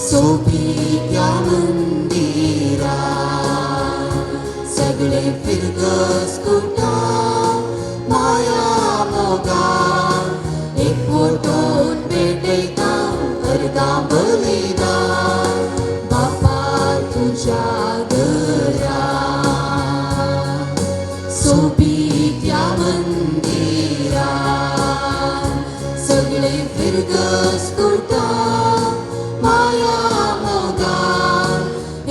सोबीत्या मंदिरा सगळे फिरगस कुटा माया मोगा एकवटून भेटयता अर्गां बलिदान बापा तुज्या घरा सोबीत्या मंदिरा सगळे फिरगस कुटा माया मोगा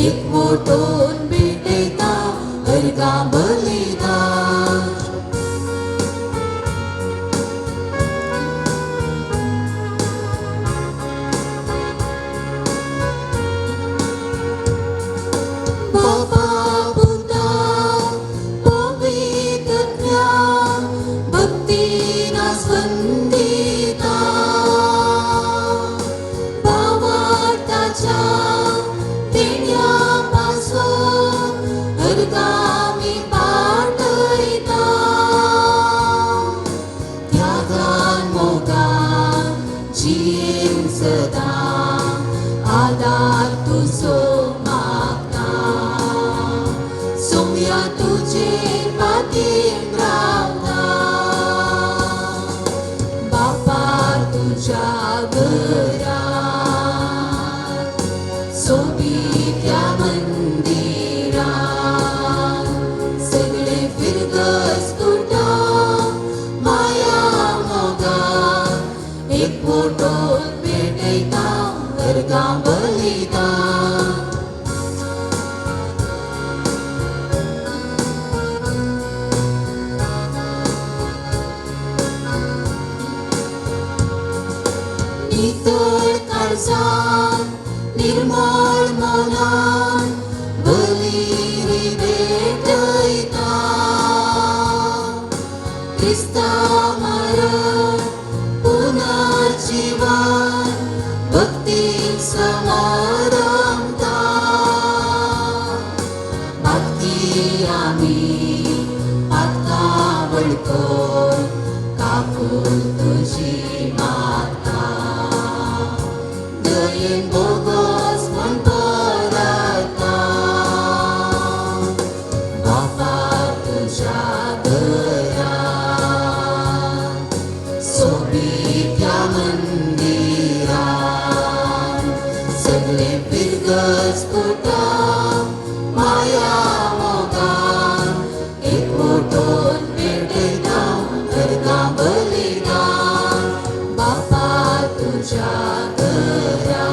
एकवटून भेटयता अर्गां बलिदान. बापा पुता पवित्रत्या भक्तीना स्पंदिता भावार्थाच्या देण्यापासून अर्गां पाठयता त्यागान मोगान जियेवंक सदां आदार तुजो मागता सोम्या तुजेर पातयेवन रावता बापा तुज्या घरा सोबीत्या मंदिरा सगळे फिरगस कुटा माया मोगा एकवटून भेटयता अर्गां बलिदान. नितळ काळजान निर्मळ मनान बलिरी भेटयता क्रिस्ता मरण पुनर्जीवन भक्तीक समारंभता भक्ती आमी पातकां वळखून काकूल तुजी मागता दयेन बोगोस म्हण परता बापा तुज्या घरा सोबीत्या मंदिरा सगळे फिरगस कुटा माया मोगान एकवटून भेटयता अर्गां बलिदान बापा तुज्या घरा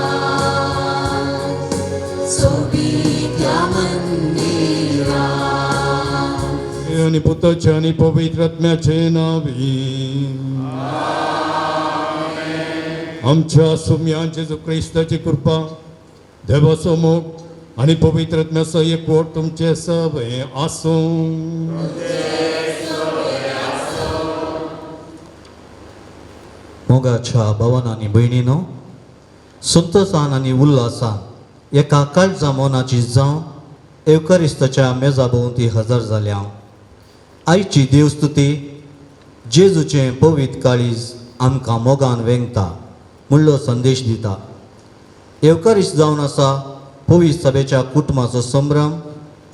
सोबीत्या मंदिरा. आनी पुताचे आनी पवित्र आत्म्याचे नांवी. आमच्या सोम्या जेजू क्रिस्ताची कृपा, देवाचो मोग आनी पवित्र आत्म्याचो एकवट तुमचे सगळे आसूं. मोगाच्या भावान आनी भयणीनो, संतोसान आनी उल्हासान एका काळजा मनाची जावन एवकरिस्ताच्या मेजा भोंवती हजर जाल्या. आयची देवस्तुती जेजूचें पवित्र काळीज आमकां मोगान वेंगता म्हणलो संदेश दिता. एवकरिस्त जावन आसा पवित्र सभेच्या कुटुंबाचो संभ्रम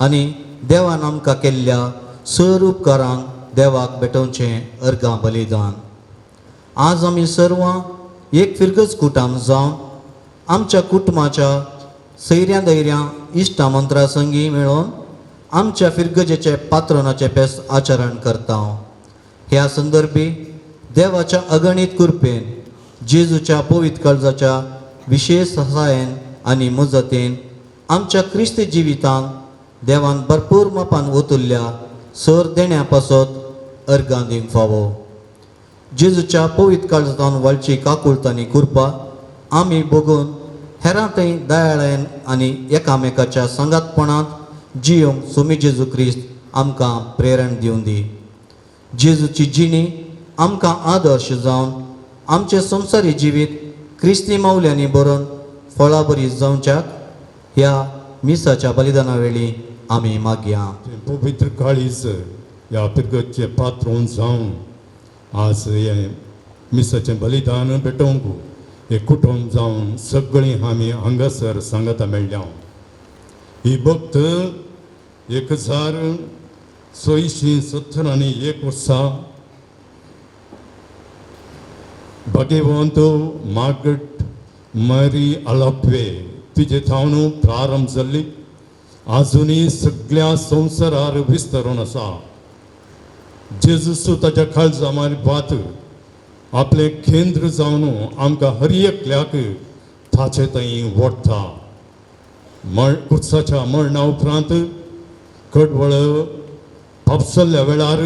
आनी देवान आमकां केल्ल्या सर उपकारांक देवाक भेटोवचें अर्गां बलिदान. आज आमी सर्वां एक फिरगज कुटाम जावन आमच्या कुटुंबाच्या सैऱ्यां दैऱ्यां इश्टा मंत्रा संगी मेळोवन आमच्या फिरगजेचे पात्रणाचें पेस आचरण करता. ह्या संदर्भी देवाच्या अगणीत कृपेन, जेजूच्या पवित्र काळजाच्या विशेश सहाय्यान आनी मजतीन आमच्या क्रिस्ती जिवितांत देवान भरपूर मापान ओतुल्ल्या सर देण्या पासत अर्गां दिवंक फावो. जेजूच्या पवित्र काळजांत वाळची काकुळट आनी कृपा आमी भोगून हेरां थंय दयाळायेन आनी एकामेकाच्या सांगातपणांत जियोंक सोमी जेजू क्रिस्त आमकां प्रेरण दिवन दी. जेजूची जिणी आमकां आदर्श जावन आमचें संवसारी जिवीत क्रिस्ती मावल्यांनी बरोवन फळाबरी जावच्याक ह्या मिसाच्या बलिदाना वेळी आमी मागया. पवित्र काळीज ह्या फिरगतचें पात्रोन जावन आज हें मिसाचें बलिदान भेटोवंक. एक कुटुंब जावन सगळीं आमी हांगासर सांगाता मेळ्ळ्या. ही भक्त 1671 वर्सा भाग्यवंत मार्गट मरी अलाक्वे तिजे थावन प्रारंभ जाल्ली आजुनूय सगळ्या संवसारार विस्तरून आसा. जेजूस ताच्या काळजा मार्फत आपलें केंद्र जावन आमकां हर एकल्याक ताचे थंय ओडटा. कुर्साच्या मरणा उपरांत कडवळ पापसल्ल्या वेळार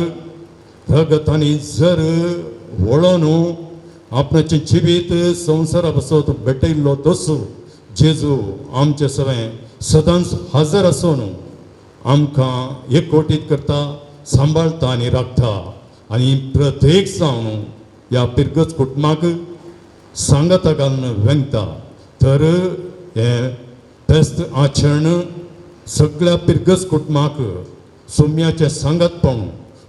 रगत आनी जर वळोन आपणाचें जिवीत संवसारा पासत भेटयल्लो तसो जेजू आमचे सवें सदांच हजर आसून आमकां एकवटीत करता, सांबाळटा आनी राखता. आनी प्रत्येक जावन ह्या पिरगच कुटुंबाक सांगाता घालून वेंगता. तर हें फेस्त आचरण सगळ्या पिरगस कुटुंबाक सोम्याचें सांगातपण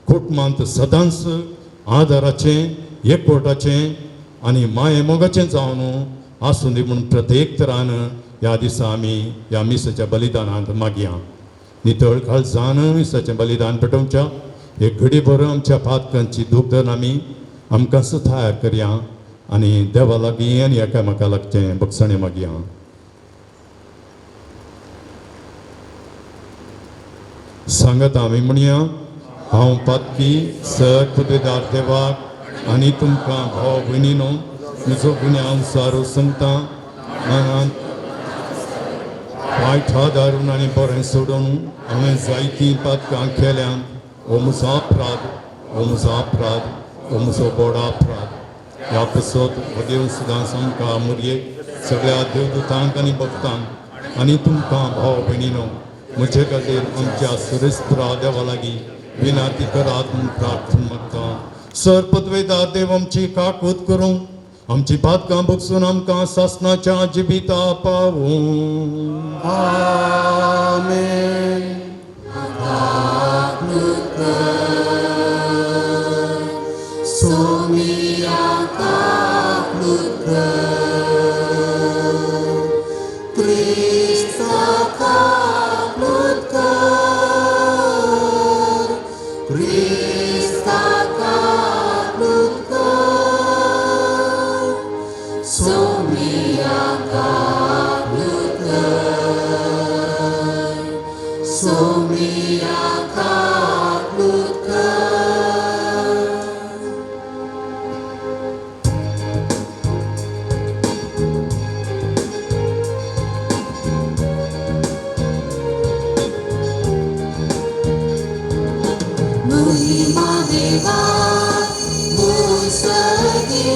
कुटुंबांत सदांच आदाराचें, एकवटाचें आनी माये मोगाचें जावन आसूं दी म्हूण प्रत्येक तरान ह्या दिसा आमी ह्या मिसाच्या बलिदानांत मागया. नितळ काळजान मिसाचें बलिदान पेटोवच्या एक घडी भर आमच्या पातकांची दूख धरून आमी आमकां तयार करया आनी देवा लागीं आनी एकामेका लागचें बक्षणें मागया. सांगत आमी म्हणया, हांव पातकी सर पुदेदार देवाक आनी तुमकां भाव भयणीनो म्हजो गुन्यांव सारू सांगता. मनांत वायट दारून आनी बरें सोडून हांवें जायतीं पातकां केल्यात. ओ म्हजो अपराध, ओ म्हजो अपराध, ओ म्हजो बोड अपराध. ह्या पसत देव सुद्दां सामकां मुरयेक सगळ्या देवदूतांक आनी भक्तांक आनी तुमकां भाव भयणीनो म्हजे खातीर आमच्या सुरेस्त्रा देवा लागीं विनाती करात म्हूण प्रार्थना मागता. सर पदवेदार देव आमची काकूत करूं, आमची पातकां बगसून आमकां सासनाच्या जिविता पावूं. आमेन. सोमिया काकूत कर, क्रिस्ता काकूत कर, क्रिस्ता काकूत कर, सोमिया काकूत कर, सोमिया काकूत कर. महिमा देवा मुसगी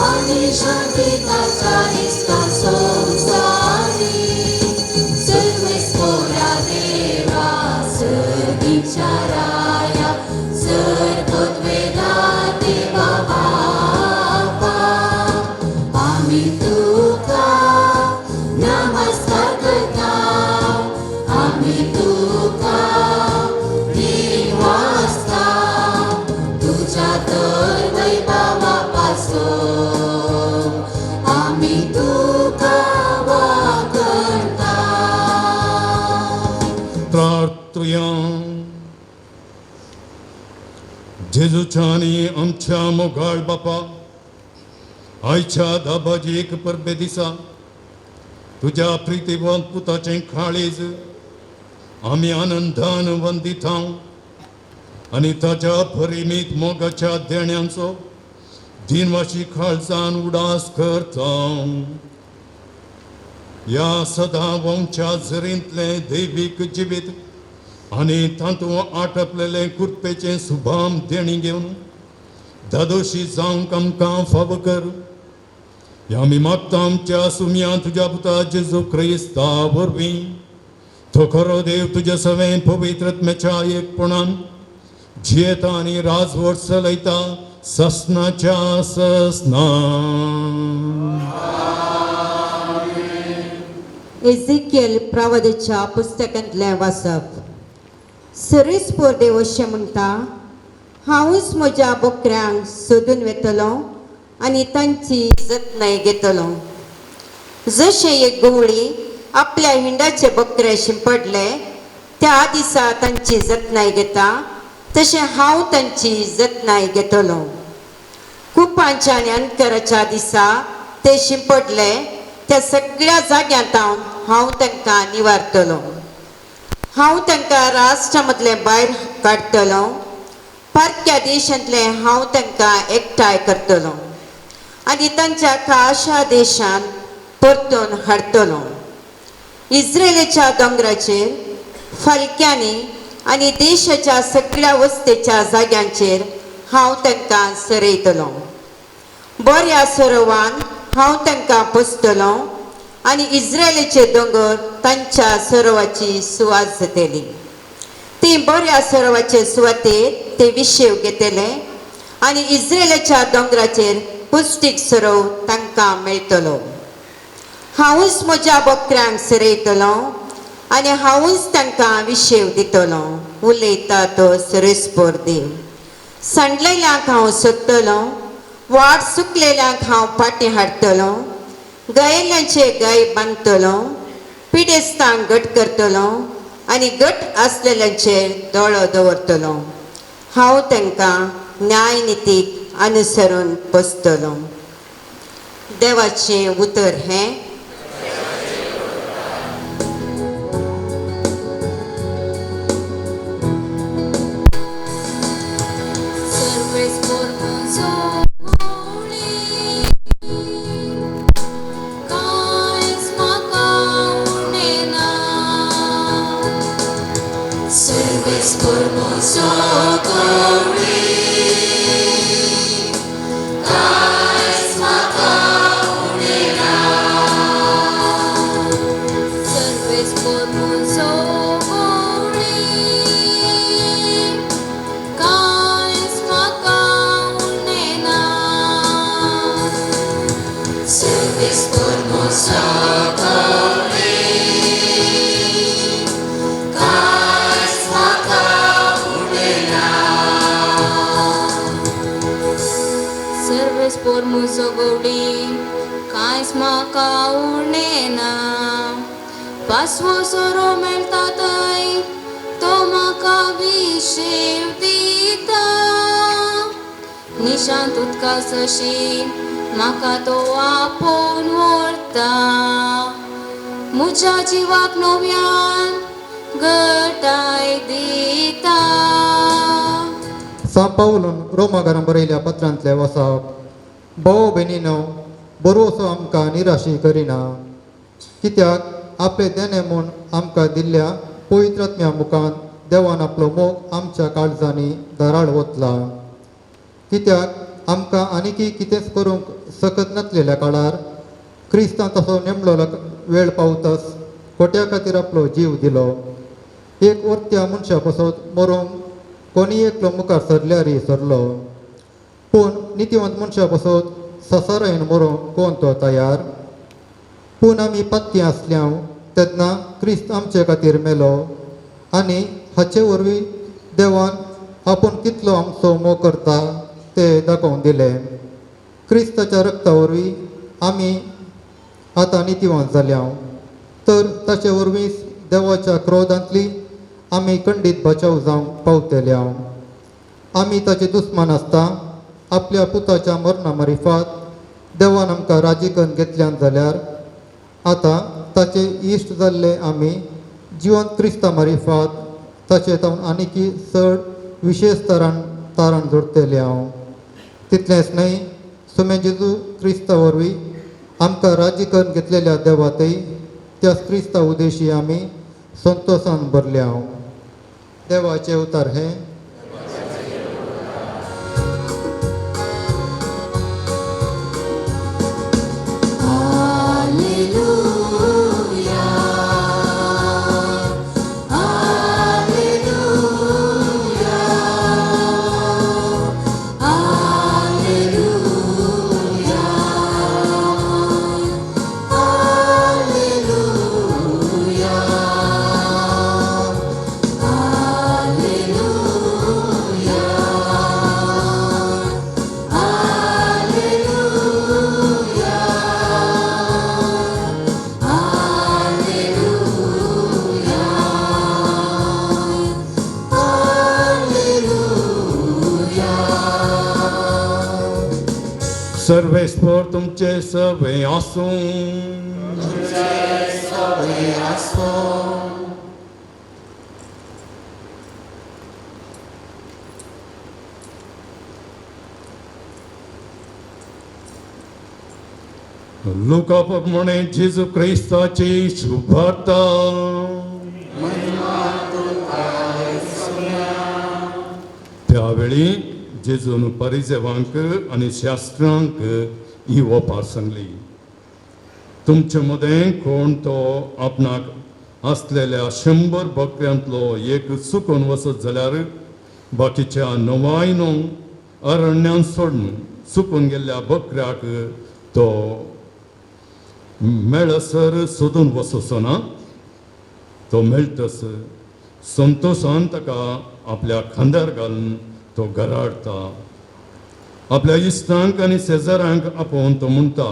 आणि शांतिताचा इस्ता संसारी सर्वेस्पोरा देवा सर्गीच्या राया सर पदवेदा देवा बापा आम्ही तुका नमस्कार करता, आम्ही तुका वाजता तुझ्या तर वैभवापासून आम्ही तुका वाकणता. प्रार्थुया. जेजूच्या आनी आमच्या मोगाळ बापा, आयच्या दाबाजीक परबे दिसा तुज्या प्रितीवंत पुताचें काळीज आमी आनंदान वंदिता आनी ताच्या परिमीत मोगाच्या देण्यांचो दिनवाशी काळजान उडास करता. ह्या सदां वंच्या झरींतलें दैवीक जिवीत आनी तातूंत आटपलेलें कृपेचें सुभाम देणी घेवन धादोशी जावंक आमकां फावो कर. ह्या आमी मागता आमच्या सुमया तुज्या पुता जेजू क्रिस्ता वरवीं. तो खरो देव तुज्या सवें पवित्र आत्म्याच्या एकपणान जियेता आनी राजवट चलयता ससनाच्या ससना. एझिकियल प्रवादाच्या पुस्तकांतलें वाचप. सरीसपोर देव अशें म्हणटा, हांवूच म्हज्या बकऱ्यांक सोदून वेतलो आनी तांची जतनाय घेतलो. जशें एक गवळी आपल्या हिंडाचे बकरे शिंपडले त्या दिसा तांची जतनाय घेता तशें हांव तांची जतनाय घेतलो. कुपांच्या आनी अंतराच्या दिसा ते शिंपडले त्या सगळ्या जाग्यांत हांव तांकां निवारतलो. हांव तांकां राष्ट्रा मदलें भायर काडटलो, पारक्या देशांतलें हांव तांकां एकठांय करतलो आनी तांच्या खाशा देशांत परतून हाडटलो. इस्रायलाच्या दोंगराचेर फालक्यांनी आनी देशाच्या सगळ्या वस्तेच्या जाग्यांचेर हांव तांकां सरयतलो. बऱ्या सरोवान हांव तांकां पोसतलो आनी इस्रायलाचे दोंगर तांच्या सरोवाची सुवात जातली. ती बऱ्या सरोवाचे सुवातेर ते विशेव घेतले आनी इस्रायलाच्या दोंगराचेर पुश्टीक सरोव तांकां मेळटलो. हांवूच म्हज्या बकऱ्यांक सरयतलो आनी हांवूच तांकां विशेव दितलो, उलयता तो सरेस्पोर देव. सांडलेल्यांक हांव सोदतलो, वाट सुकलेल्यांक हांव फाटीं हाडटलो, गायेल्यांचे गाय बांदतलो, पिडेस्तांक घट करतलो आनी घट आसलेल्यांचेर दोळो दवरतलो. हांव तांकां न्यायनितीक अनुसरून पोसतलो. देवाचें उतर हें. निशांत उदका सशी म्हाका तो आपोवन व्हरता, म्हज्या जिवाक नव्यान घटाय दिता. सां पावलून रोमाकारां बरयल्या पत्रांतले वसाप. भाव भयणीनो, बरोसो आमकां निराशी करिना, कित्याक आपले देणे म्हूण आमकां दिल्ल्या पवित्र आत्म्या मुखान देवान आपलो मोग आमच्या काळजांनी धाराळ वतला. कित्याक आमकां आनीकय कितेंच करूंक सकत नासलेल्या काळार क्रिस्तान तसो नेमलो वेळ पावताच खोट्या खातीर आपलो जीव दिलो. एक वर्त्या मनशा पासत मरूंक कोणी एकलो मुखार सरल्यारय सरलो, पूण नितीवंत मनशा पासत ससारायन मरूंक कोण तो तयार. पूण आमी पातकी आसल्या तेन्ना क्रिस्त आमचे खातीर मेलो आनी हाचे वरवीं देवान आपूण कितलो आमचो मोग करता ते दाखोवन दिले. क्रिस्ताच्या रक्ता वरवीं आमी आतां नितीवंत जाल्या, तर ताचे वरवीं देवाच्या क्रोधांतली आमी खंडीत बचाव जावंक पावतल्या. आमी ताचे दुस्मान आसता आपल्या पुताच्या मरणा मारिफात देवान आमकां राजी करून घेतल्यान जाल्यार आतां ताचे इश्ट जाल्ले आमी जिवंत क्रिस्ता मारिफात ताचे तावन आनीकी चड विशेश तरान तारण जोडटले हांव. तितलेंच न्हय, सुमे जेजू क्रिस्ता वरवीं आमकां राजी करून घेतलेल्या देवातय त्याच क्रिस्ता उदेशी आमी संतोशान भरल्या हांव. देवाचें उतर हें. Alleluia. सर्वेस्पर तुमचे सवे आसूं. लुका प्रमाणे जेजू क्रिस्ताची शुभार्ता. त्यावेळी जेजून परिजेवांक आनी शास्त्रांक ही ओपार सांगली, तुमचे मदें कोण तो आपणाक आसलेल्या 100 बकऱ्यांतलो एक चुकून वचत जाल्यार बाकीच्या 99 अरण्यांत सोडून चुकून गेल्ल्या बकऱ्याक तो मेळसर सोदून वचचो ना. तो मेळटस संतोशान ताका आपल्या खांद्यार घालून तो घरा हाडटा. आपल्या इश्टांक आनी शेजाऱ्यांक आपोवन तो म्हणटा,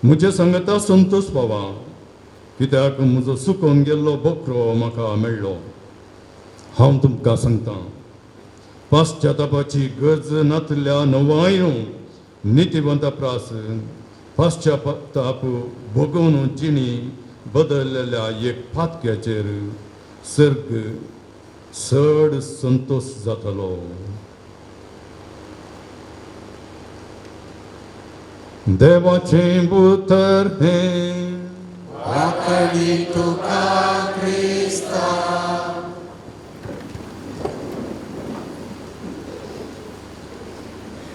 म्हजे सांगता संतोष पावा, कित्याक म्हजो सुकोवन गेल्लो बकरो म्हाका मेळ्ळो. हांव तुमकां सांगता, पाश्चातापाची गरज नातिल्ल्या 99 नितीवंता प्रास पाश्चाताप भोगोवन जिणी बदललेल्या एक फातक्याचेर सर्ग चड संतोश जातलो. देवाचें उतर हें. वाकडी तुका क्रिस्ता.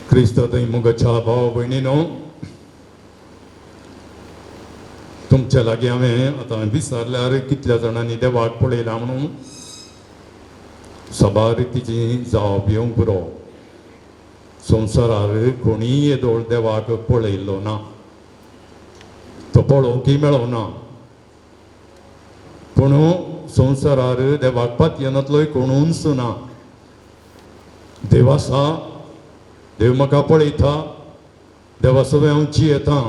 क्रिस्त थंय मोगाच्या भाव भयणीनो, तुमच्या लागीं हांवें आतां विचारल्यार कितल्या जाणांनी देवाक पळयला म्हणून सबार रितीची जाप येवंक पुरो. संवसारार कोणीय येदोळ देवाक पळयल्लो ना, तो पळोवंकय मेळोना. पूण संवसारार देवाक पातयेनातलोय कोणूच ना. देव आसा, देव म्हाका पळयता, देवा सवें हांव जियेतां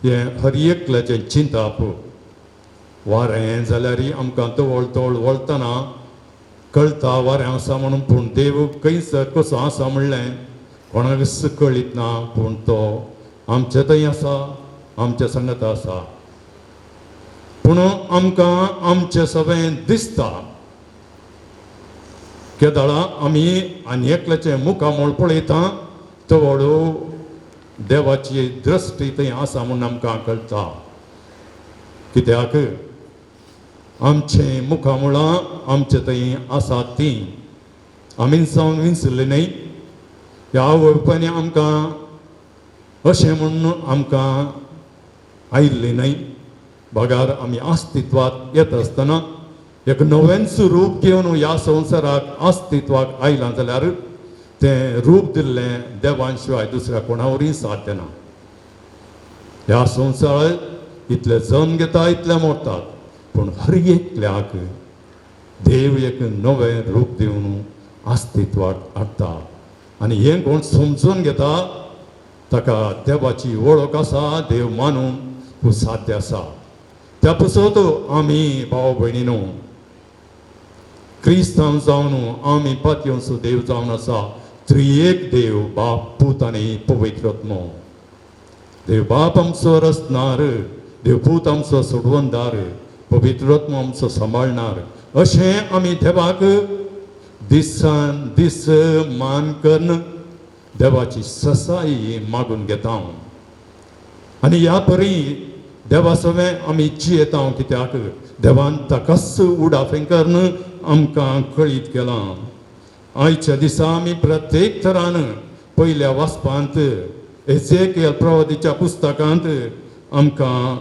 हें हर एकल्याचें चिंताप. वारें जाल्यार आमकां तवळ तवळ वळतना कळटा वारें आसा म्हणून, पूण देव खंयसर कसो आसा म्हणलें कोणाकच कळीत ना. पूण तो आमचे थंय आसा, आमच्या संगत आसा. पूण आमकां आमचें सगळें दिसता. केदळा आमी आनी एकल्याचें मुखामळ पळयता तवळ देवाची दृश्टी थंय आसा म्हूण आमकां कळटा. कित्याक आमचें मुखामुळां आमचे थंय आसा तीं आमी जावन विंचल्ली न्हय. ह्या वळपांनी आमकां अशें म्हूण आमकां आयिल्ली न्हय. बगार आमी अस्तित्वात येता आसतना एक नवेंच रूप घेवन ह्या संवसाराक अस्तित्वाक आयलां जाल्यार तें रूप दिल्लें देवान शिवाय दुसऱ्या कोणा वरी साध्य ना. ह्या संवसाराक इतले जल्म घेता इतले मोडटात, पूण हर एकल्याक देव एक नवें रूप दिवन अस्तित्वाक हाडटा. आनी हें कोण समजून घेता ताका देवाची वळख आसा, देव मानून खूब साध्य आसा. त्या पसत आमी भाव भयणीनो क्रिस्तांव जावन आमी पातयेवचो देव जावन आसा त्रिएक देव, बाप, पूत आनी पवित्र आत्मो. देव बाप आमचो रचणार, देव पूत आमचो सोडवणदार, पवित्र आत्मो आमचो सांबाळणार. अशें आमी देवाक दिसान दीस मान करून देवाची ससाई मागून घेता. आनी ह्या परी देवा सवें आमी जियेता, कित्याक देवान ताकाच उडाफें करून आमकां कळीत केलां. आयच्या दिसा आमी प्रत्येक थरान पयल्या वाचपांत एझेकियल प्रवादीच्या पुस्तकांत आमकां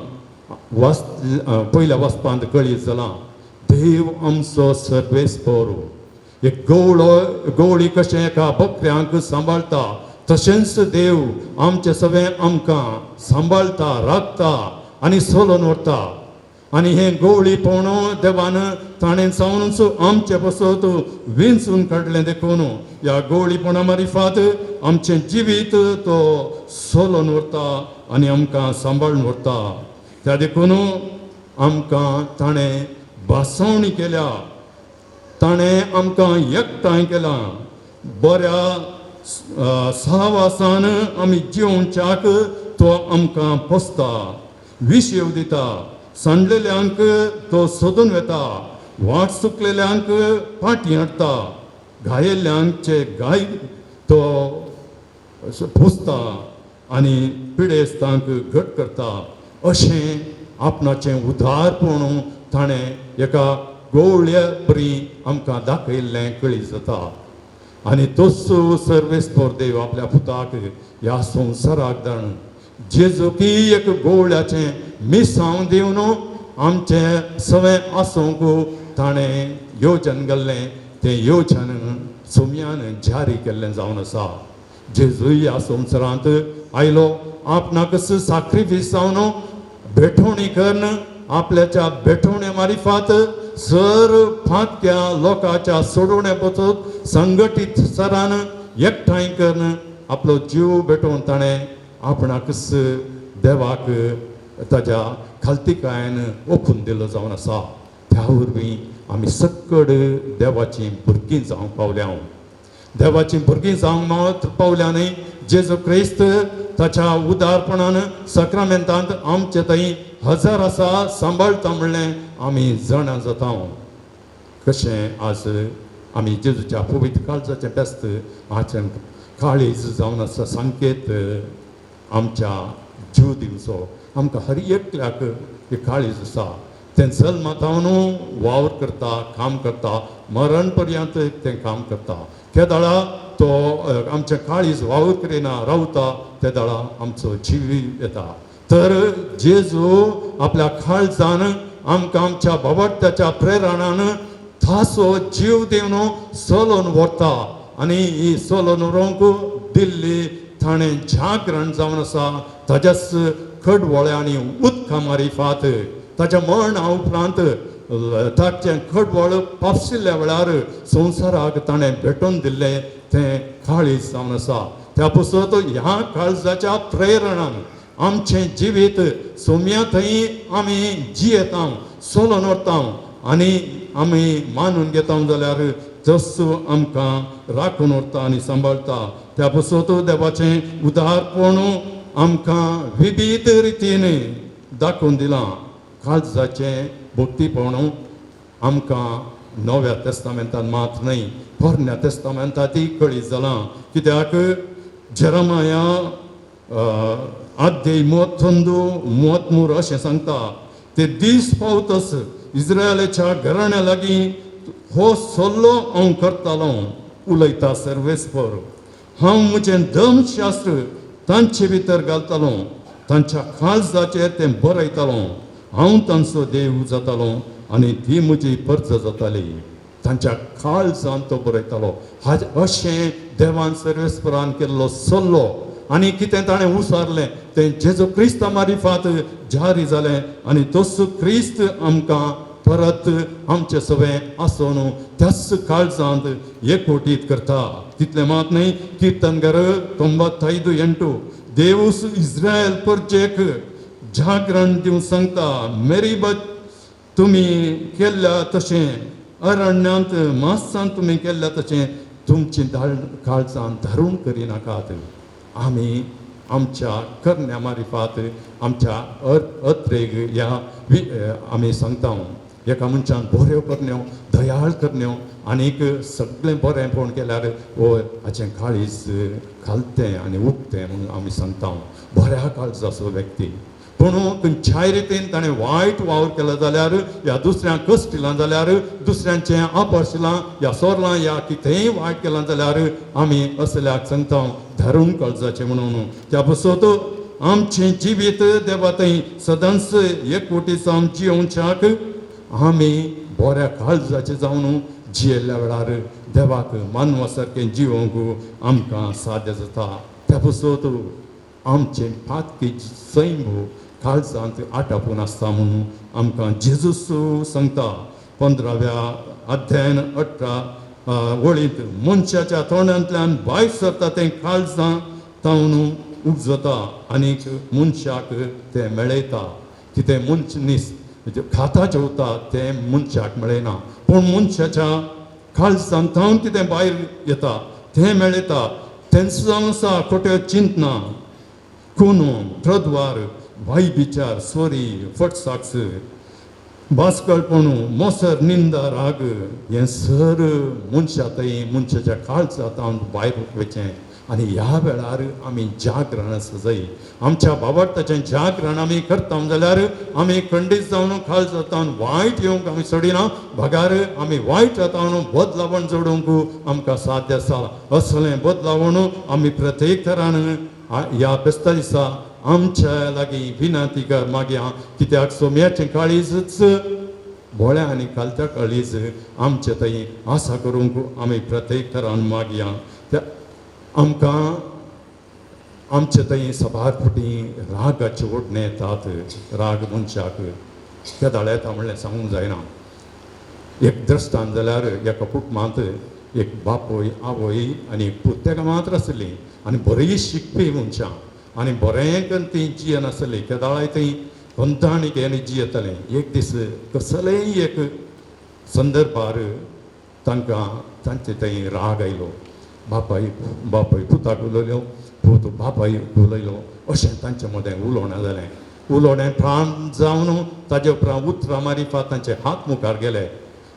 पयल्या वाचपांत कळीत जालां देव आमचो सर्वेस्पर. एक गवळो गवळी कशें एका बकऱ्यांक सांबाळटा तशेंच देव आमचे सगळें आमकां सांबाळटा, राखता आनी सोलोवन व्हरता. आनी हें गवळीपण देवान ताणें जावनूच आमचे पासत विंचून काडलें. देखून ह्या गवळीपणा मारिफात आमचें जिवीत तो सोलोवन व्हरता आनी आमकां सांबाळून व्हरता. त्या देखून आमकां ताणें भासवणी केल्या, ताणें आमकां एकठांय केलां, बऱ्या सहवासान आमी जिवच्याक तो आमकां पोसता, विशेव दिता, सांडलेल्यांक तो सोदून वेता, वाट चुकलेल्यांक फाटीं हाडटा, घायेल्ल्यांचे गाय तो पोसता आनी पिडेस्तांक घट करता. अशें आपणाचें उदारपण ताणें एका गोवळ्या परी आमकां दाखयल्लें कळीत जाता. आनी तोच सर्वेस्पर देव आपल्या पुताक ह्या संवसाराक धाडून जेजू की एक गोवळ्याचें मिसांव दिवन आमचें सवें आसूंक ताणें योजन घाल्लें, तें योजन सोम्यान जारी केल्लें जावन आसा. जेजू ह्या संवसारांत आयलो आपणाकच साक्रिफीस जावन भेटवणी करून आपल्याच्या भेटवण्या मारिफात सर फांतक्या लोकांच्या सोडवण्या पसून संघटीत सरान एकठांय करून आपलो जीव भेटोवन ताणें आपणाकच देवाक ताज्या खालतीकायेन ओपून दिलो जावन आसा. त्या वरवीं आमी सक्कड देवाचीं भुरगीं जावंक पावल्या. देवाचीं भुरगीं जावंक पावल्या न्हय, जेजू क्रिस्त ताच्या उदारपणान सक्रामेंतांत आमचे थंय हजार आसा सांबाळटा म्हणलें आमी जाणा जाता. कशें आज आमी जेजूच्या पवित्र काळजाचें फेस्त आचरण काळीज जावन आसा संकेत आमच्या जीव दिवचो. आमकां हर एकल्याक एक काळीज आसा, तें जल्मातावन वावर करता, काम करता, मरण पर्यंत तें काम करता. तेदाळा तो आमचें काळीज वावर करिना रावता, तेदाळा आमचो जीव येता. तर जेजू आपल्या काळजान आमकां आमच्या बाबडत्याच्या प्रेरणान थासो जीव दिवन चलोवन व्हरता आनी ही चलोवन व्हरूंक दिल्ली ताणें जागरण जावन आसा. ताज्याच खडवळ्या आनी उदका मारिफात ताच्या मरणा उपरांत ताचें खडवळ पापशिल्ल्या वेळार संवसाराक ताणें भेटोवन दिल्लें तें काळीज जावन आसा. त्या पसत ह्या काळजाच्या प्रेरणान आमचें जिवीत सोम्या थंय आमी जियेता, चलोवन व्हरता आनी आमी मानून घेता जाल्यार जसो आमकां राखून व्हरता आनी सांबाळटा. त्या पसत देवाचें उदारपण आमकां विविध रितीन दाखोवन दिलां. काळजाचें भक्तीपण आमकां नव्या तेस्तामेंतान मात न्हय, पोरण्या तेस्तामेंतांतय कळीत जालां. कित्याक जेरमाया आद्य मोतंदू मोतमूर अशें सांगता, ते दीस पावतस इस्रायलाच्या घराण्या लागीं हो सल्लो हांव करतालो, उलयता सर्वेस्पर. हांव म्हजें धर्मशास्त्र तांचे भितर घालतालो, तांच्या काळजाचेर तें बरयतालो, हांव तांचो देव जातालो आनी ती म्हजी परजा जाताली. तांच्या काळजान तो बरयतालो. हाज अशें देवान सर्वेस्परान केल्लो सल्लो आनी कितें ताणें उसारलें तें जेजू क्रिस्ता मारिफात जारी जालें आनी तोच क्रिस्त आमकां परत आमचे सवें आसून त्याच काळजांत एकवटीत करता. तितलें मात न्हय, किर्तनगर 95:8 देवूस इस्रायल परजेक जागरण दिवन सांगता, मेरी तुमी केल्ल्या तशें अरण्यांत मासांत तुमी केल्ल्या तशें तुमची काळजान धारून करिनाकात. आमी आमच्या करण्या मारिफात आमच्या अत्रेग ह्या आमी सांगता, एका मनशान बऱ्यो करण्यो, दयाळ करण्यो आनीक सगळें बरें पळोवन केल्यार वो हाचें काळीज घालतें आनी उगतें म्हणून आमी सांगता. बऱ्या काळजाचो व्यक्ती पूण खंयच्याय रितीन ताणें वायट वावर केलो जाल्यार या दुसऱ्यांक कश्ट दिलां जाल्यार, दुसऱ्यांचें आपशिलां या सोरलां या कितेंय वायट केलां जाल्यार आमी असल्याक सांगता धारून काळजाचें म्हणून. त्या पसत आमचें जिवीत देवा थंय सदांच एकवटी जावन जियोवच्याक आमी बऱ्या काळजाचें जावन जियेल्ल्या वेळार देवाक मानवा सारकें जिवोवंक आमकां साध्य जाता. त्या पसत आमचें पातकी सैम काळजांत आटापून आसता म्हणून आमकां जेजूस सांगता. 15व्या अध्यायन 18 वळींत मनशाच्या तोंडांतल्यान भायर सरता तें काळजां तावन उपजता आनीक मनशाक तें मेळयता. कितें मनश खाता जेवता तें मनशाक मेळना, पूण मनशाच्या काळजान तावन कितें भायर येता तें मेळयता. तेंच जावन आसा खोट्यो चिंतना, खुनो, प्रद्वार, वाय विचार, सोरी, फटसाक्स, बास्कळपणू, मोसर, निंदा, राग हें सर मनशा थंय मनशाच्या काळजा तावन भायर वचचें. आनी ह्या वेळार आमी जागरण आसा जाय. आमच्या बाबार्थाचें जागरण आमी करता जाल्यार आमी खंडीत जावन काळजा जावन वायट येवंक आमी सोडिना, बगार आमी वायट जाता बदलावण जोडूंक आमकां साध्य आसा. असलें बदलावण आमी प्रत्येक थरान ह्या फेस्ता दिसा आमच्या लागीं विनंती कर मागया, कित्याक सोम्याचें काळीजच भोळ्या आनी खालत्या काळीज आमचे थंय आसा करूंक आमी प्रत्येक थरान मागया. त्या आमकां आमचे थंय सभार फावटी रागाचे ओडणे येतात. राग मनशाक केदाळ येता म्हणलें सांगूंक जायना. एक दृश्टांत जाल्यार एका कुटुंबांत एक बापूय, आवय आनी एक पूत तेका मात्र आसली आनी बरी शिकपी मनशां आनी बरें करून ती जियेनासली. केदाळाय थंय कोंताणी घेवन जियेतालें. एक दीस कसलेय एक संदर्भार तांकां तांचे थंय राग आयलो. बापाय बापाय पुताक उलयलो, पूत बापायक उलयलो, अशें तांचे मदें उलोवणें जालें. उलोवणें प्राण जावन ताजे उपरांत उतरां मारिफात तांचे हात मुखार गेले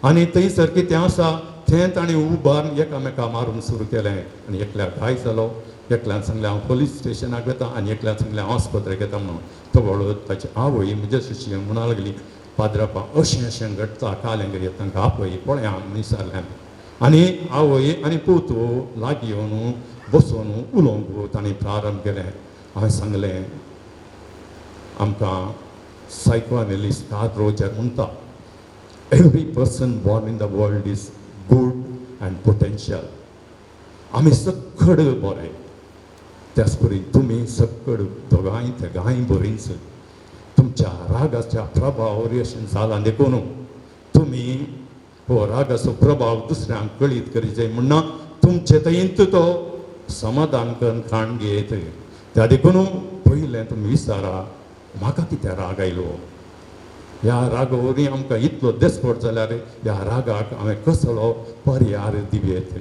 आनी थंयसर कितें आसा तें तांणी उबारून एकामेका मारूंक सुरू केलें. आनी एकल्याक घाय जालो, एकल्यान सांगलें हांव पोलीस स्टेशनाक वता आनी एकल्यान सांगलें हांव आस्पत्रेक येता म्हणून. तो व्हडलो ताची आवय म्हजे शिशी म्हणा लागली, पाद्रापा अशें अशें घडटा, कालें घडये तांकां आपय पळया विचारलें. आनी आवय आनी पूत लागीं येवन बसोवन उलोवंक तांणी प्रारंभ केलें. हांवें सांगलें आमकां सायकोएनालिस्ट कार्ल रोजर म्हणटा, every person born in the world is good and potential. आमी सक्कड बरे, त्याच परी तुमी सक्कड दोगांय तेगांय बरींच. तुमच्या रागाच्या प्रभावार अशें जालां देखून तुमी हो रागाचो प्रभाव दुसऱ्यांक कळीत करी जाय म्हणना तुमचे थंयत तो समाधान करून खाण घेयत. त्या देखून पयलें तुमी विचारा म्हाका कित्याक राग आयलो, ह्या रागा वरवीं आमकां इतलो देसपोट जाल्यार ह्या रागाक हांवें कसलो पर्याय दिवयेत.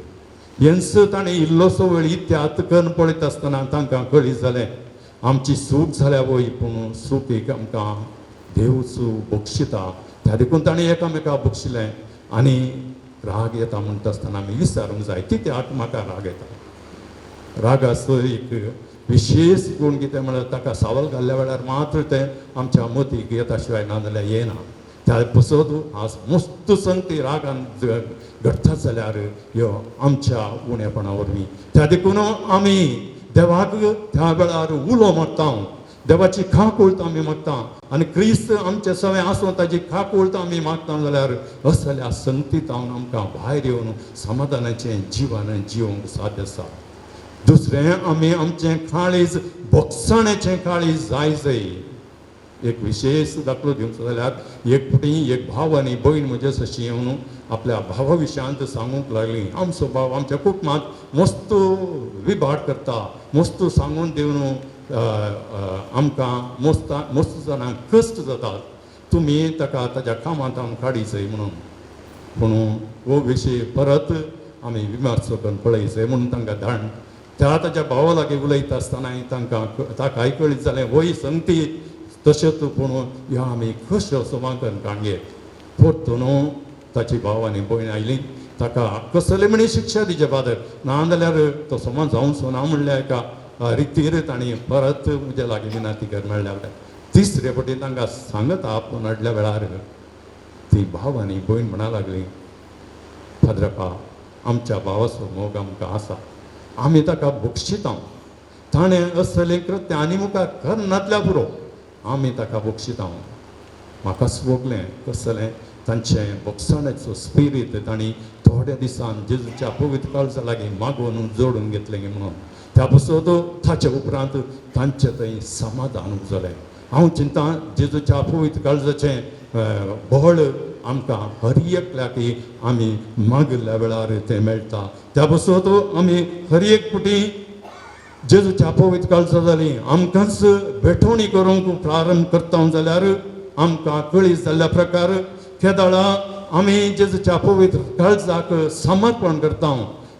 हेंच ताणें इल्लोसो वेळ इत्यात करून पळयता आसतना तांकां कळीत जालें आमची सूख जाल्या वय, पूण सूख एक आमकां देवच बक्षिता. त्या देखून ताणें एकामेका बक्षिलें. आनी राग येता म्हणटा आसतना आमी विचारूंक जाय कित्याक म्हाका राग येता. रागाचो एक विशेश गूण कितें म्हळ्यार ताका सावल घाल्ल्या वेळार मात्र तें आमच्या मतीक येता शिवाय ना जाल्यार येना. त्या पसत आज मस्त संगती रागान घडटा जाल्यार ह्यो आमच्या उणेपणा वरवीं. त्या देखून आमी देवाक त्या वेळार उलो मारता, देवाची खाकूळत आमी मागता आनी क्रिस्त आमचे सवें आसूं ताजी खाकूळत आमी मागता जाल्यार असल्या संगतीत हांव आमकां भायर येवन समाधानाचें जिवन जिवंक साध्य आसा. दुसरें आमी आमचें काळीज बोगसाण्याचें काळीज जाय जाय. एक विशेश दाखलो दिवचो जाल्यार एक फावटी एक भाव आनी भयण म्हजे सशी येवन आपल्या भावा विशयांत सांगूंक लागली. आमचो भाव आमच्या कुटुंबांत मस्त विभाग करता, मस्त सांगून दिवन आमकां मस्त मस्त जाणांक कश्ट जातात, तुमी ताका ताज्या कामांत आम काडीचय म्हणून. पूण हो विशय परत आमी विमर्सो करून पळयचय म्हणून तांकां धाड त्या ताज्या भावा लागीं उलयता आसतनाय तांकां ताकाय कळीत जालें वय संगती तशेंच, पूण ह्यो आमी कश्यो समा करून काणयेत. परतून ताची भाव आनी भयण आयली ताका कसले म्हणी शिक्षा दिचे फादर, ना जाल्यार तो समा जावचो ना म्हणल्या एका रितीर तांणी परत म्हज्या लागीं विनंती कर मेळ्ळ्या. तिसरे फावटी तांकां सांगता आपोवन हाडल्या वेळार ती भाव आनी भयण म्हणा लागली, फादरपा आमच्या भावाचो मोग आमकां आसा, आमी ताका बक्षिता, ताणें असलें कृत्य आनी मुखार करनातल्या पुरो, आमी ताका बक्षिता. म्हाका भोगलें कसलें तांचें बक्षाण्याचो स्पिरीत तांणी थोड्या दिसान जेजूच्या पवित्र काळजा लागीं मागोवन जोडून घेतलें म्हणून. त्या पासत ताचे उपरांत तांचें थंय समाधान जालें. हांव चिंता जेजूच्या पवित्र काळजाचें बळ आमकां हर एकल्याक आमी मागिल्ल्या वेळार तें मेळटा. त्या पासत आमी हर एक फावटी जेजूच्या पवित्र काळजा जाली आमकांच भेटवणी करूंक प्रारंभ करता जाल्यार आमकां कळीत जाल्ल्या प्रकार केदाळा आमी जेजूच्या पवित्र काळजाक समर्पण करता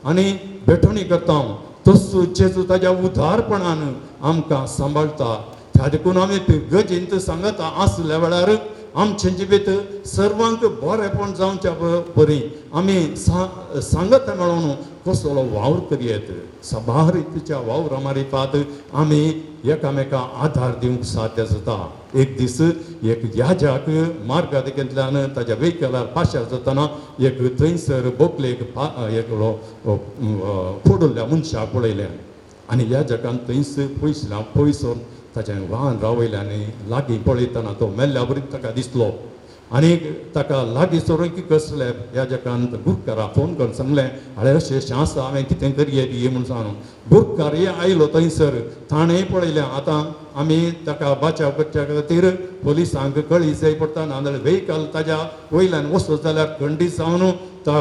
आनी भेटवणी करता. तसो जेजू ताज्या उदारपणान आमकां सांबाळटा. त्या देखून आमी गजेंत सांगता आसल्या वेळार आमचें जिवीत सर्वांक बरेपण जावच्या बरी आमी सांगता मेळोवन कसलो वावर करयेत. साबार रितीच्या वावरा मारिफात आमी एकामेका आधार दिवंक साध्य जाता. एक दीस एक याजाक मार्गा दिकेंतल्यान ताज्या वेहिकलार पाशार जातना एक थंयसर बोकलेक एकलो पडुल्ल्या मनशाक पळयलें आनी याजकान थंयस पयसल्या पयसून ताचें वाहन रावयलें आनी लागीं पळयतना तो मेल्ल्या वरी ताका दिसलो आनी ताका लागीं सरून की कसले ह्या जगान गुरकारा फोन करून सांगलें, आरे अशें अशें आसा, हांवें कितें करये बी म्हूण सांगून. गुरकार आयलो थंयसर, ताणें पळयलें आतां आमी ताका बाचाव करच्या खातीर पोलिसांक कळी जाय पडटा, नाजाल्यार वेहिकल ताज्या वयल्यान वचत जाल्यार खंडीत जावन तो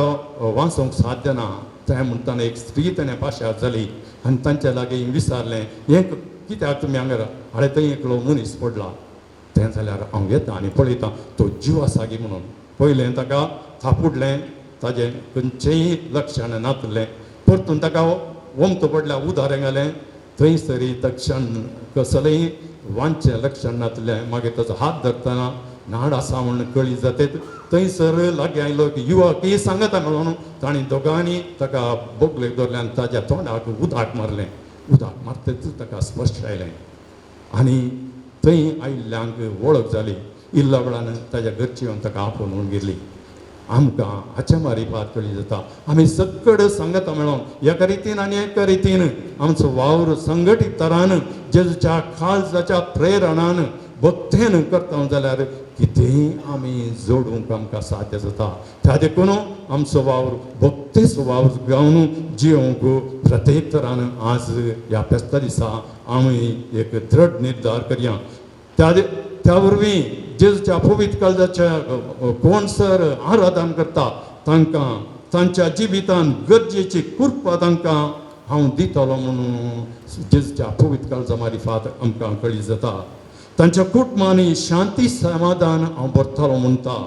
वाचोवंक साध्य ना. तें म्हणटना एक स्त्री ताणें पाशार जाली आनी तांच्या लागीं विचारलें, हें कित्याक तुमी हांगा? आरे थंय एकलो मनीस पडला, तें जाल्यार हांव येता आनी पळयता तो जीव आसा गी म्हणून. पयलें ताका थापुडलें, ताजें खंयचेंय लक्षण नातलें. परतून ताका ओमतो पडल्या उदारें घालें, थंयसरी तक्षण कसलेंय वांचें लक्षण नातलें. मागीर ताचो हात धरतना नाड आसा म्हूण कळी जातेत. थंयसर लागीं आयलो की युवक सांगता म्हणून तांणी दोगांनी ताका बोगलेक धरलें आनी ताज्या तोंडाक उदक मारलें. उदक मारतच ताका स्पश्ट आयलें आनी थंय आयिल्ल्यांक वळख जाली. इल्ल्या वेळान ताज्या घरची येवन ताका आपोवन म्हणून गेली. आमकां हाच्या मारिफात कळी जाता आमी सगळे सांगता मेळोन एका रितीन आनी एका रितीन आमचो वावर संघटीत तरान जेजूच्या काळजाच्या प्रेरणान भक्तेन करता जाल्यार कितेंय आमी जोडूंक आमकां साध्य जाता. त्या देखून आमचो वावर भक्तेचो वावर गावन जियोंक प्रत्येक तरान आज ह्या फेस्ता दिसा आमी एक दृढ निर्धार करया. त्या वरवीं जेजूच्या पवित्र काळजाच्या कोण सर आराधन करता तांकां तांच्या जिवितान गरजेची कृपा तांकां हांव दितलो म्हणून जेजूच्या पवित्र काळजा मारिफात आमकां कळी जाता. तांच्या कुटुंबांनी शांती समाधान हांव भरतलो म्हणटा.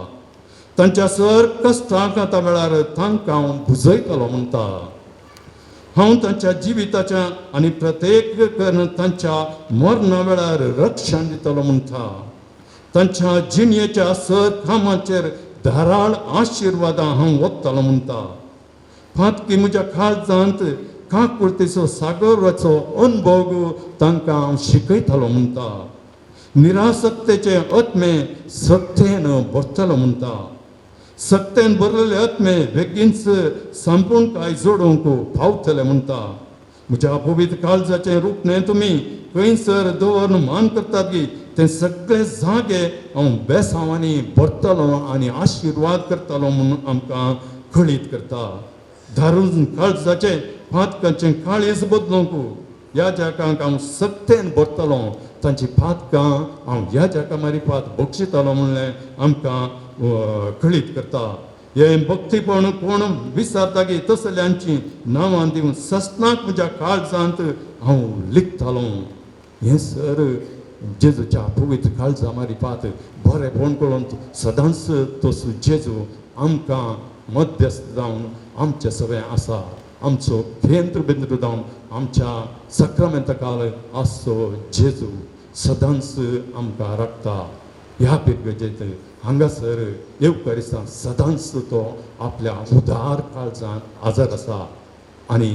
तांच्या सर कश्टांक आतां वेळार तांकां हांव भुजयतलो म्हणटा. हांव तांच्या जिविताच्या आनी प्रत्येक करून तांच्या मरणा वेळार रक्षण दितलो म्हणटा. तांच्या जिणेच्या सर कामाचेर धाराळ आशिर्वादां हांव वतलो म्हणटा. फातकी म्हज्या काळजांत काकुळतेचो सागराचो अनुभव तांकां हांव शिकयतलो म्हणटा. निरासक्तेचे आत्मे सत्तेन भरतलो म्हणटा. सत्तेन भरलेले आत्मे बेगीनच संपूर्णकाय जोडूंक पावतले म्हणटा. म्हज्या पवित्र काळजाचें रुपणें तुमी खंयसर दवरून मान करतात की ते सगळे जागे हांव बेसांवांनी भरतलो आनी आशिर्वाद करतलो म्हणून आमकां कळीत करता. धारून काळजाचें पातकांचें काळीज बदलूंक ह्या जगांक हांव सत्तेन भरतलो, तांची पातकां हांव ह्या जगा मारिफात बक्षितलो म्हणलें आमकां कळीत करता. हें भक्तीपण कोण विचारता की तसल्यांची नांवां दिवन सस्नाक म्हज्या काळजांत हांव लिखतालो. हें सर जेजूच्या पवित्र काळजा मारिफात बरेपण करून सदांच तसो जेजू आमकां मध्यस्थ जावन आमचें सगळें आसा, आमचो केंद्र बिंदू जावन आमच्या सक्रामेंतकाल आसचो जेजू सदांच आमकां राखता. ह्या पिरगजेंत हांगासर येवकारिस्तान सदांच तो आपल्या उदार काळजान आजार आसा आनी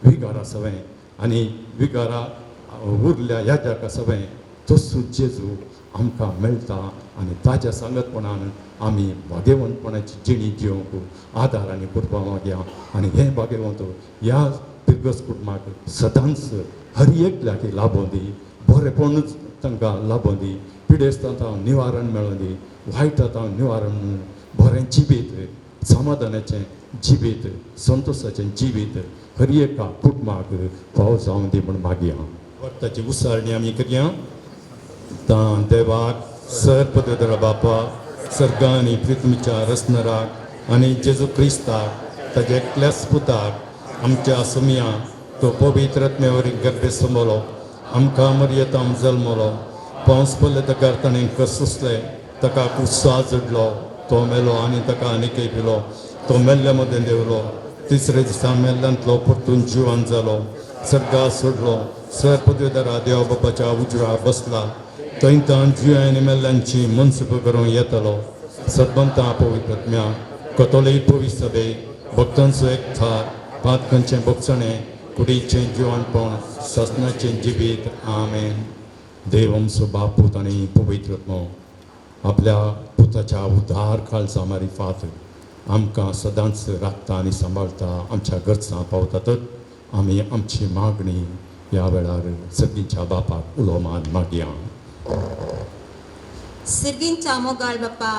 विगारा सवें आनी विगारा उरल्या ह्या जाका सवें तसो जेजू आमकां मेळटा आनी ताज्या सांगतपणान आमी भाग्यवंतपणाची जिणी जिवंक आदार आनी कृपा मागया. आनी हें भाग्यवंत ह्या पिरगस कुटुंबाक सदांच हर एकल्याक लाभों दी, बरेपणूच तांकां लाभों दी, पिडेस्तांत निवारण मेळों दी, वायटांत निवारण मेळूं, बरें जिवीत, समाधानाचें जिवीत, संतोशाचें जिवीत हर एका कुटुंबाक फावो जावं दी म्हूण मागया. वर्ताची उसारणी आमी करया. तां देवाक सर पदर बापा सर्गां आनी पृथ्वीच्या रचनराक आनी जेजू क्रिस्ताक ताज्या एकल्याच पुताक आमच्या सुमया तो पवित्र आत्म्यावरी गर्भे समलो आमकां मर्यताम जल्मलो पावस पडले ताका ताणें कसुसले ताका उत्साह जडलो तो मेलो आनी ताका आनीकय पिलो तो मेल्ल्या मदें देंवलो तिसरे दिसा मेल्ल्यांतलो परतून जिवन जालो सर्गा सोडलो सर पदवीधरा देव बापाच्या उजव्या बसला थंय ताण जिव्या आनी मेल्ल्यांची मनसुप करूंक येतलो. सद्बंता पवित्रत्म्या कतोलीक पवित्र सभे भक्तांचो एकठार पातकांचें भोगसणें कुडीचें जिवनपण सासणाचें जिवीत. आमेन. देव आमचो बापूत आनी पवित्रत्मो आपल्या पुताच्या उदार काळजा मारिफात आमकां सदांच राखता आनी सांबाळटा आमच्या गरजां पावता. तर आमी आमची मागणी ह्या वेळार सगळींच्या बापाक उलो मान मागया. सिर्गींच्या मोगाळ बाप्पा,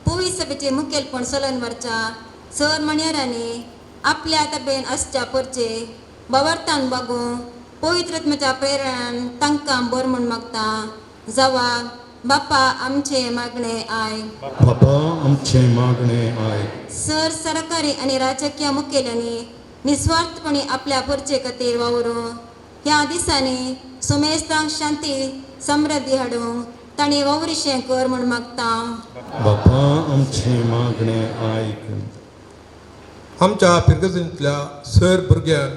पवी सभेचे मुखेलपण चलन व्हरच्या सर मणेरांनी आपल्या तबेन आसच्या परचे बावरतान बागूं पवित्रत्माच्या प्रेरणान तांकां बर म्हूण मागता. जावा बाप्पा आमचे मागणे I. बापा आमचें मागणें आयक. सर सरकारी आनी राजकीय मुखेल्यांनी निस्वार्थपणी आपल्या परचे खातीर वावरूं ह्या दिसांनी सुमेस्तांक शांती समृद्धी हाडूंक तांणी वावरिशें कर म्हूण मागता. बापा आमचें मागणें आयक. आमच्या फिरगजींतल्या सर भुरग्यांक,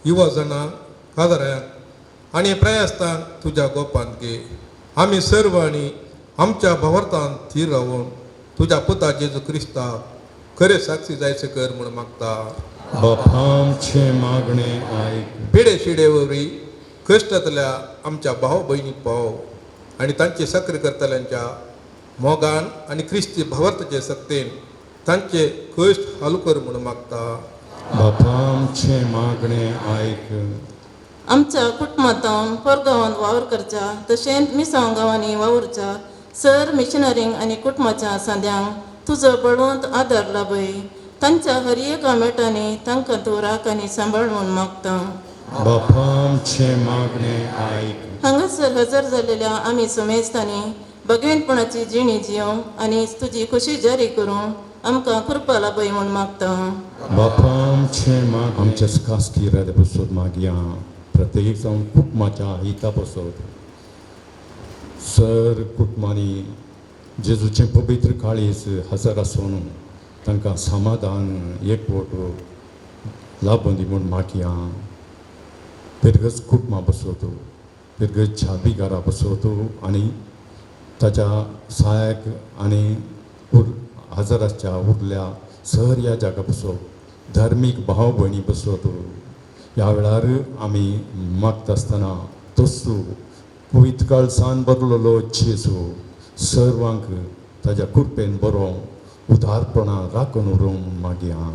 युवा जाणांक, कादऱ्यांक आनी प्रयासतांक तुज्या गोपांत घे. आमी सर्वांनी आमच्या भावार्थान थीर रावून तुज्या पुता जेजू क्रिस्ताक खरें साक्षी जायचे कर म्हूण मागता. बापा आमचें मागणें आयक. पिडे शिडे वरवीं कश्टांतल्या आमच्या भाव भयणीक पाव आनी तांची सक्री करतल्यांच्या मोगान आनी क्रिस्ती भावार्थाचे सक्तेन तांचे कश्ट हालू कर म्हूण मागता. बापा आमचें मागणें आयक. आमच्या कुटुंबांत परगांवांत वावर करच्या तशेंच मिसांव गांवांनी वावुरच्या सर मिशनरींक आनी कुटुंबाच्या सांद्यांक तुजो बळवंत आदार लाभय. तांच्या हर एका मेटांनी तांकां तूं राख आनी सांबाळ म्हूण मागता. बापा आमचें मागणें आयक. हांगासर हजर जाल्लेल्या आमी सुमेस्तांनी भगवंतपणाची जिणी जियोंक आनी तुजी खुशी जारी करूंक आमकां कृपा लाभय म्हूण मागता. बापा आमचें माग आमच्या खासगी इरादे पसून मागया. प्रत्येक जावन कुटुंबाच्या हिता पसत सर कुटुंबांनी जेजूचें पवित्र काळीज हजर आसून तांकां समाधान एकवट लाभूं दी म्हूण मागया. पिरगज कुटुंबां बसोत, पिरगज छापी घरा बसोत आनी ताच्या सहायक आनी हजर आसच्या उरल्या सर ह्या जागा बसोत धार्मीक भाव भयणी बसोत ह्या वेळार आमी मागता आसतना तोसू पवित्र काळसान बरलेलो जेजू सर्वांक ताज्या कृपेन बरो उदारपणान राखून उरूंक मागया.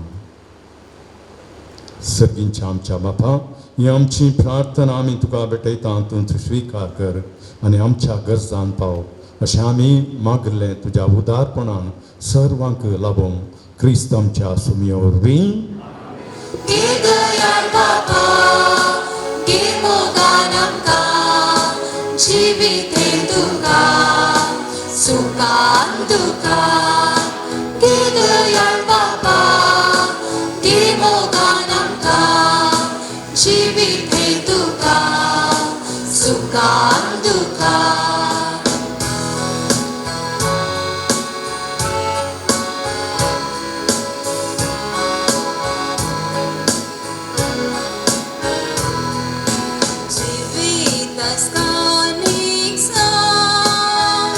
सर्गींच्या आमच्या बापा, ही आमची प्रार्थना आमी तुका भेटयता, तूं स्विकार कर आनी आमच्या गरजान पाव अशें आमी मागलें तुज्या उदारपणान सर्वांक लाबोवंक क्रिस्त आमच्या सुमयो वरवीं. गे दयाळ बापा, गे मोगान आमकां जिवीत हें तुका सुखान दुखान. गे दयाळ बापा, गे मोगान आमकां जिवीत हें तुका सुखान दुखान. जिवीत आसतानीक सांग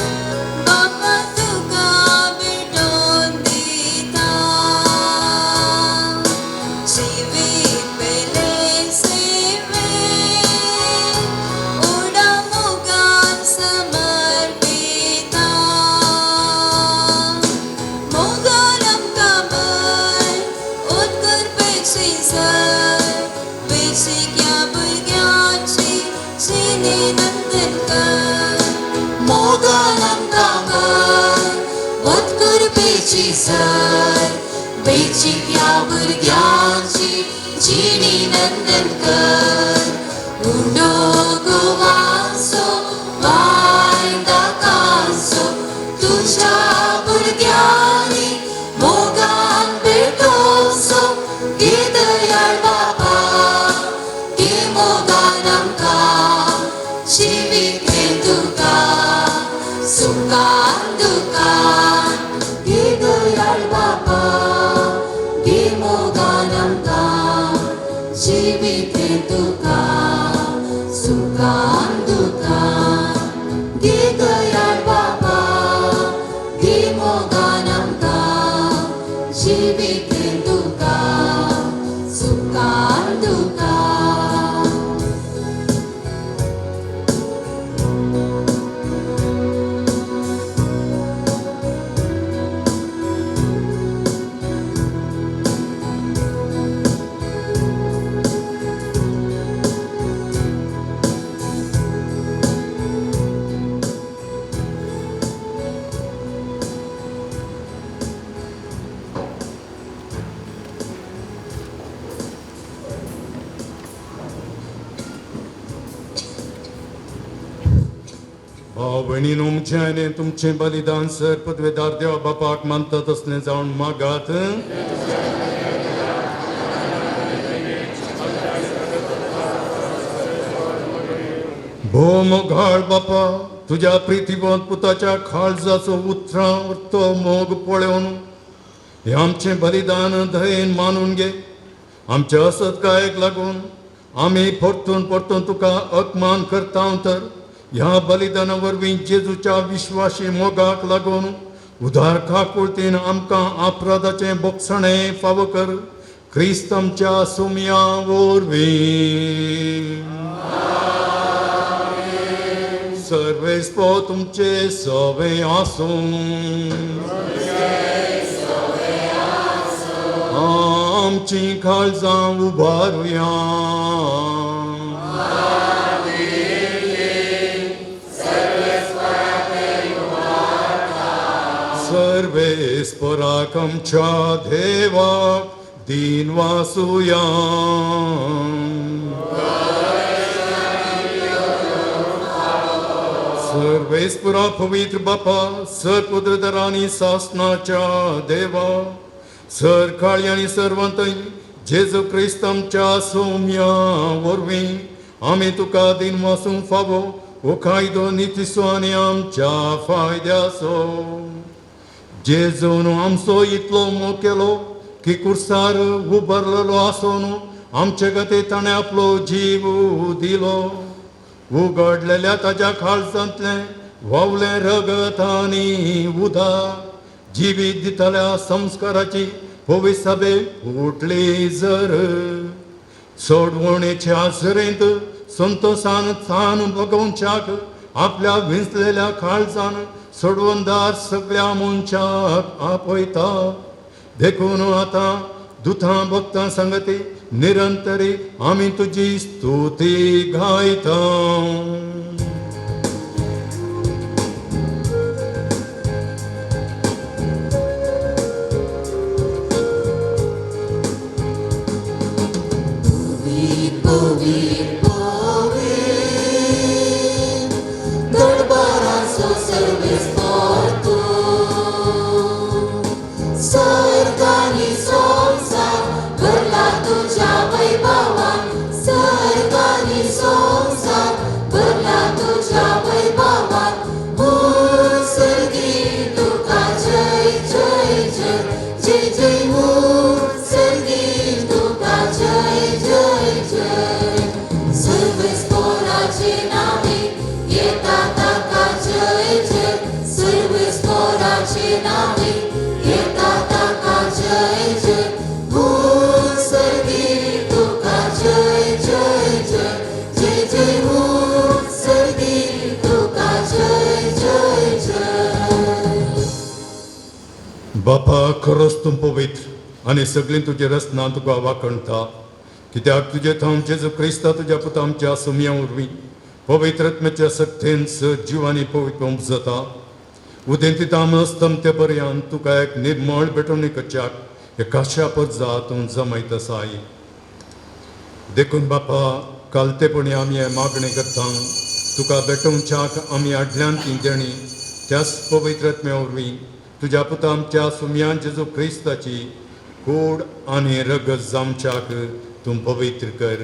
बापा तुका भेटोवन दिता. जिवीत पेले सेवे उडा मोगान समर्पिता. मोगान आमकां बर उत्कर्पेची सर बेशिक्या भुरग्यांची जिणी नंदन कर. मोगान आमकां बर उत्कर्पेची सर बेशिक्या भुरग्यांची जिणी नंदन कर. उंडो गोवांचो वायदाकांचो तुज्या भुरग्यांनी मोगान भेटोवचो. गे दयाळ बापा, गे मोगान आमकां जिवीत हें तुका सुखान दुखान. गे दयाळ बापा, गे मोगान आमकां जिवीत हें तुका भाव भयणीनो म्हजें आनी तुमचें बलिदान सर पदवेदार देवा बापाक मानता तसलें जावन मागात. भोव मोगाळ बापा, तुज्या प्रितीवंत पुताच्या काळजाचो उतरां तो मोग पळोवन हें आमचें बलिदान दयेन मानून घे. आमच्या असत्कायेक लागून आमी परतून परतून तुका अपमान करता तर ह्या बलिदाना वरवीं जेजूच्या विश्वासी मोगाक लागून उदार काकुळतीन आमकां अपराधाचें बोगसणें फावो कर. क्रिस्त आमच्या सोम्या वरवीं. सर्वेस्पो तुमचे सवे आसूं. आमची काळजां उबारुया. सर्वेस्पराक आमच्या देवाक दीन वासुया. सर्वेस्परा पवित्र बापा, सर पुत्रधरांनी सासनाच्या देवा, सर काळी आनी सर्वंतय जेजू क्रिस्त आमच्या सोम्या वरवीं आमी तुका दीन वासूंक फावो हो कायदो नितीचो आनी आमच्या फायद्याचो. जेजून आमचो इतलो मोग केलो की कुर्सार उबारलेलो आसून आमचे खातीर ताणें आपलो जीव दिलो. उगडलेल्या ताज्या काळजांतलें व्हांवलें रगत आनी उदक जिवीत दितल्या संस्काराची पवित्र फुटली जर सोडवणेच्या झरेंत संतोशान थान भोगोवच्याक आपल्या विंचलेल्या काळजान सोडवणदार सगळ्या मनशाक आपयता. देखून आतां दुतां भक्तां सांगती निरंतरी आमी तुजी स्तुती गायता. बापा, खरोच तूं पवित्र आनी सगळीं तुजी रचना तुका वाखणता. कित्याक तुजे थावन जेजू क्रिस्ता तुज्या पुता आमच्या सुमया वरवीं पवित्र आत्म्याच्या सक्तेन जीव आनी पवित्र उपजता. उदेंतीत अस्तमते पर्यंत तुका एक निर्मळ भेटवणी करच्याक एकाशा परजा तूं जमयत आसाय. देखून बापा, कालतेपणी आमी हें मागणें करता, तुका भेटोवच्याक आमी हाडल्यान ती देणी त्याच पवित्र आत्म्या वरवीं तुज्या पुता आमच्या सुमयान जेजू क्रिस्ताची कोड आनी रगत जावच्याक तूं पवित्र कर.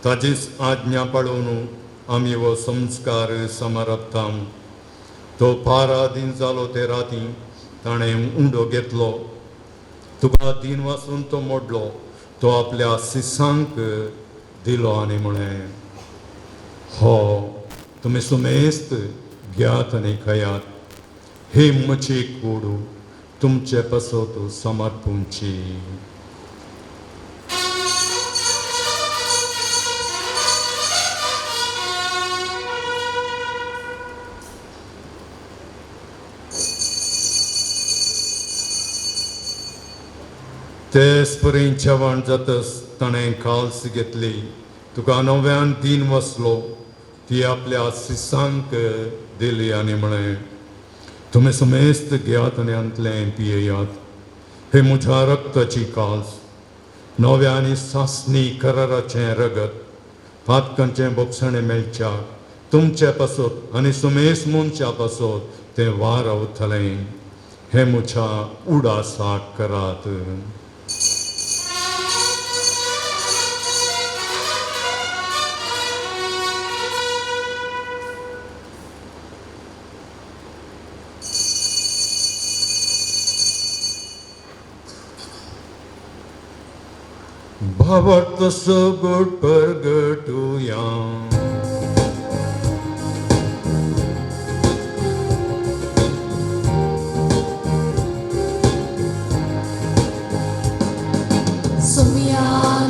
ताजीच आज्ञा पाळोवन आमी हो संस्कार समारप्ता. तो पारा दीन जालो ते राती ताणें उंडो घेतलो, तुका दीन वासून तो मोडलो, तो आपल्या सिसांक दिलो आनी म्हळें, हो तुमी सुमेस्त घेयात आनी खायात, ही म्हजी कूड तुमचे पासत समर्पूंची. तेच परी जेवण जातच ताणें काल्स घेतली, तुका नव्यान दीन वसलो, ती आपल्या सिसांक दिली आनी म्हळें, तुमी समेस्त घेयात आनी हांतलें पियेयात, हे म्हज्या रक्ताची काल्स, नव्या आनी सासणी कराराचें रगत, पातकांचें बोगसणें मेळच्याक तुमचे पासत आनी सुमेस मनशा पासत तें वारावतलें. हें म्हज्या उडासाक करात. भावार्थ सगट परगटुया. सुम्या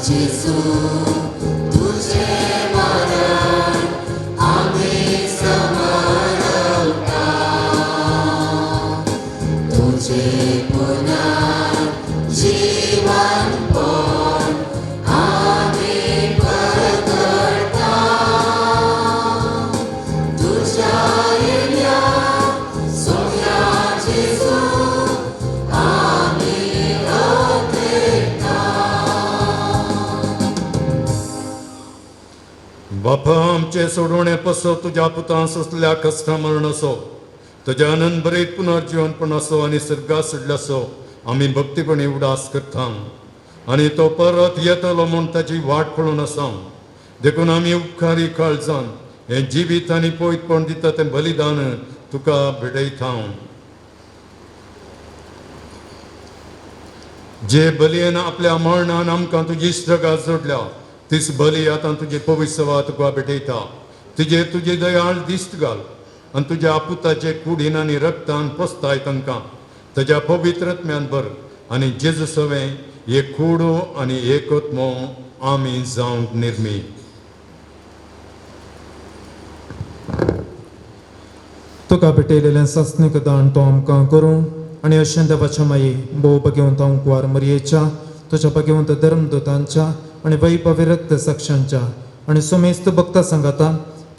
जेजू तुझे मरण आमी समरवता, तुझे पुनर्जीवनपण आमी परगटता, तुझ्या येण्या सुम्या जेजू आमी अतेकता. बापा आमचे सोडवणे पसो तुज्या पुतान सोंसल्या कश्टां मरण असो, तुज्या आनंद बरें पुनर्जीवनपण असो आनी सर्गा सोडल्यासो आमी भक्तीपणी उडास करता आनी तो परत येतलो म्हूण ताची वाट पळोवन आसा. देखून आमी उपकारी काळजान हें जिवीत आनी पयतपण दिता तें बलिदान तुका भेटयता. जे बलयेन आपल्या मरणान आमकां तुजी इश्टगात जोडल्या तीच बली आतां तुजी पवित्र तुका भेटयता. तुजे तुजे दयाळ दिश्ट घाल आनी तुज्या पुताचे कुडीन आनी रक्तान पोसताय तांकां ताज्या पवित्र आत्म्यान भर आनी जेजू सवें एक कुडो आनी एक आत्मो आमी जावंक निर्मी. तुका भेटयलेलें सासणीक दान तो आमकां करूं आनी अशें देवाच्या माये भोव भगवंत कुवार मरयेच्या तुज्या भगवंत धर्मदूतांच्या आनी वैभविरक्त साक्षांच्या आनी सुमेस्त भक्ता सांगाता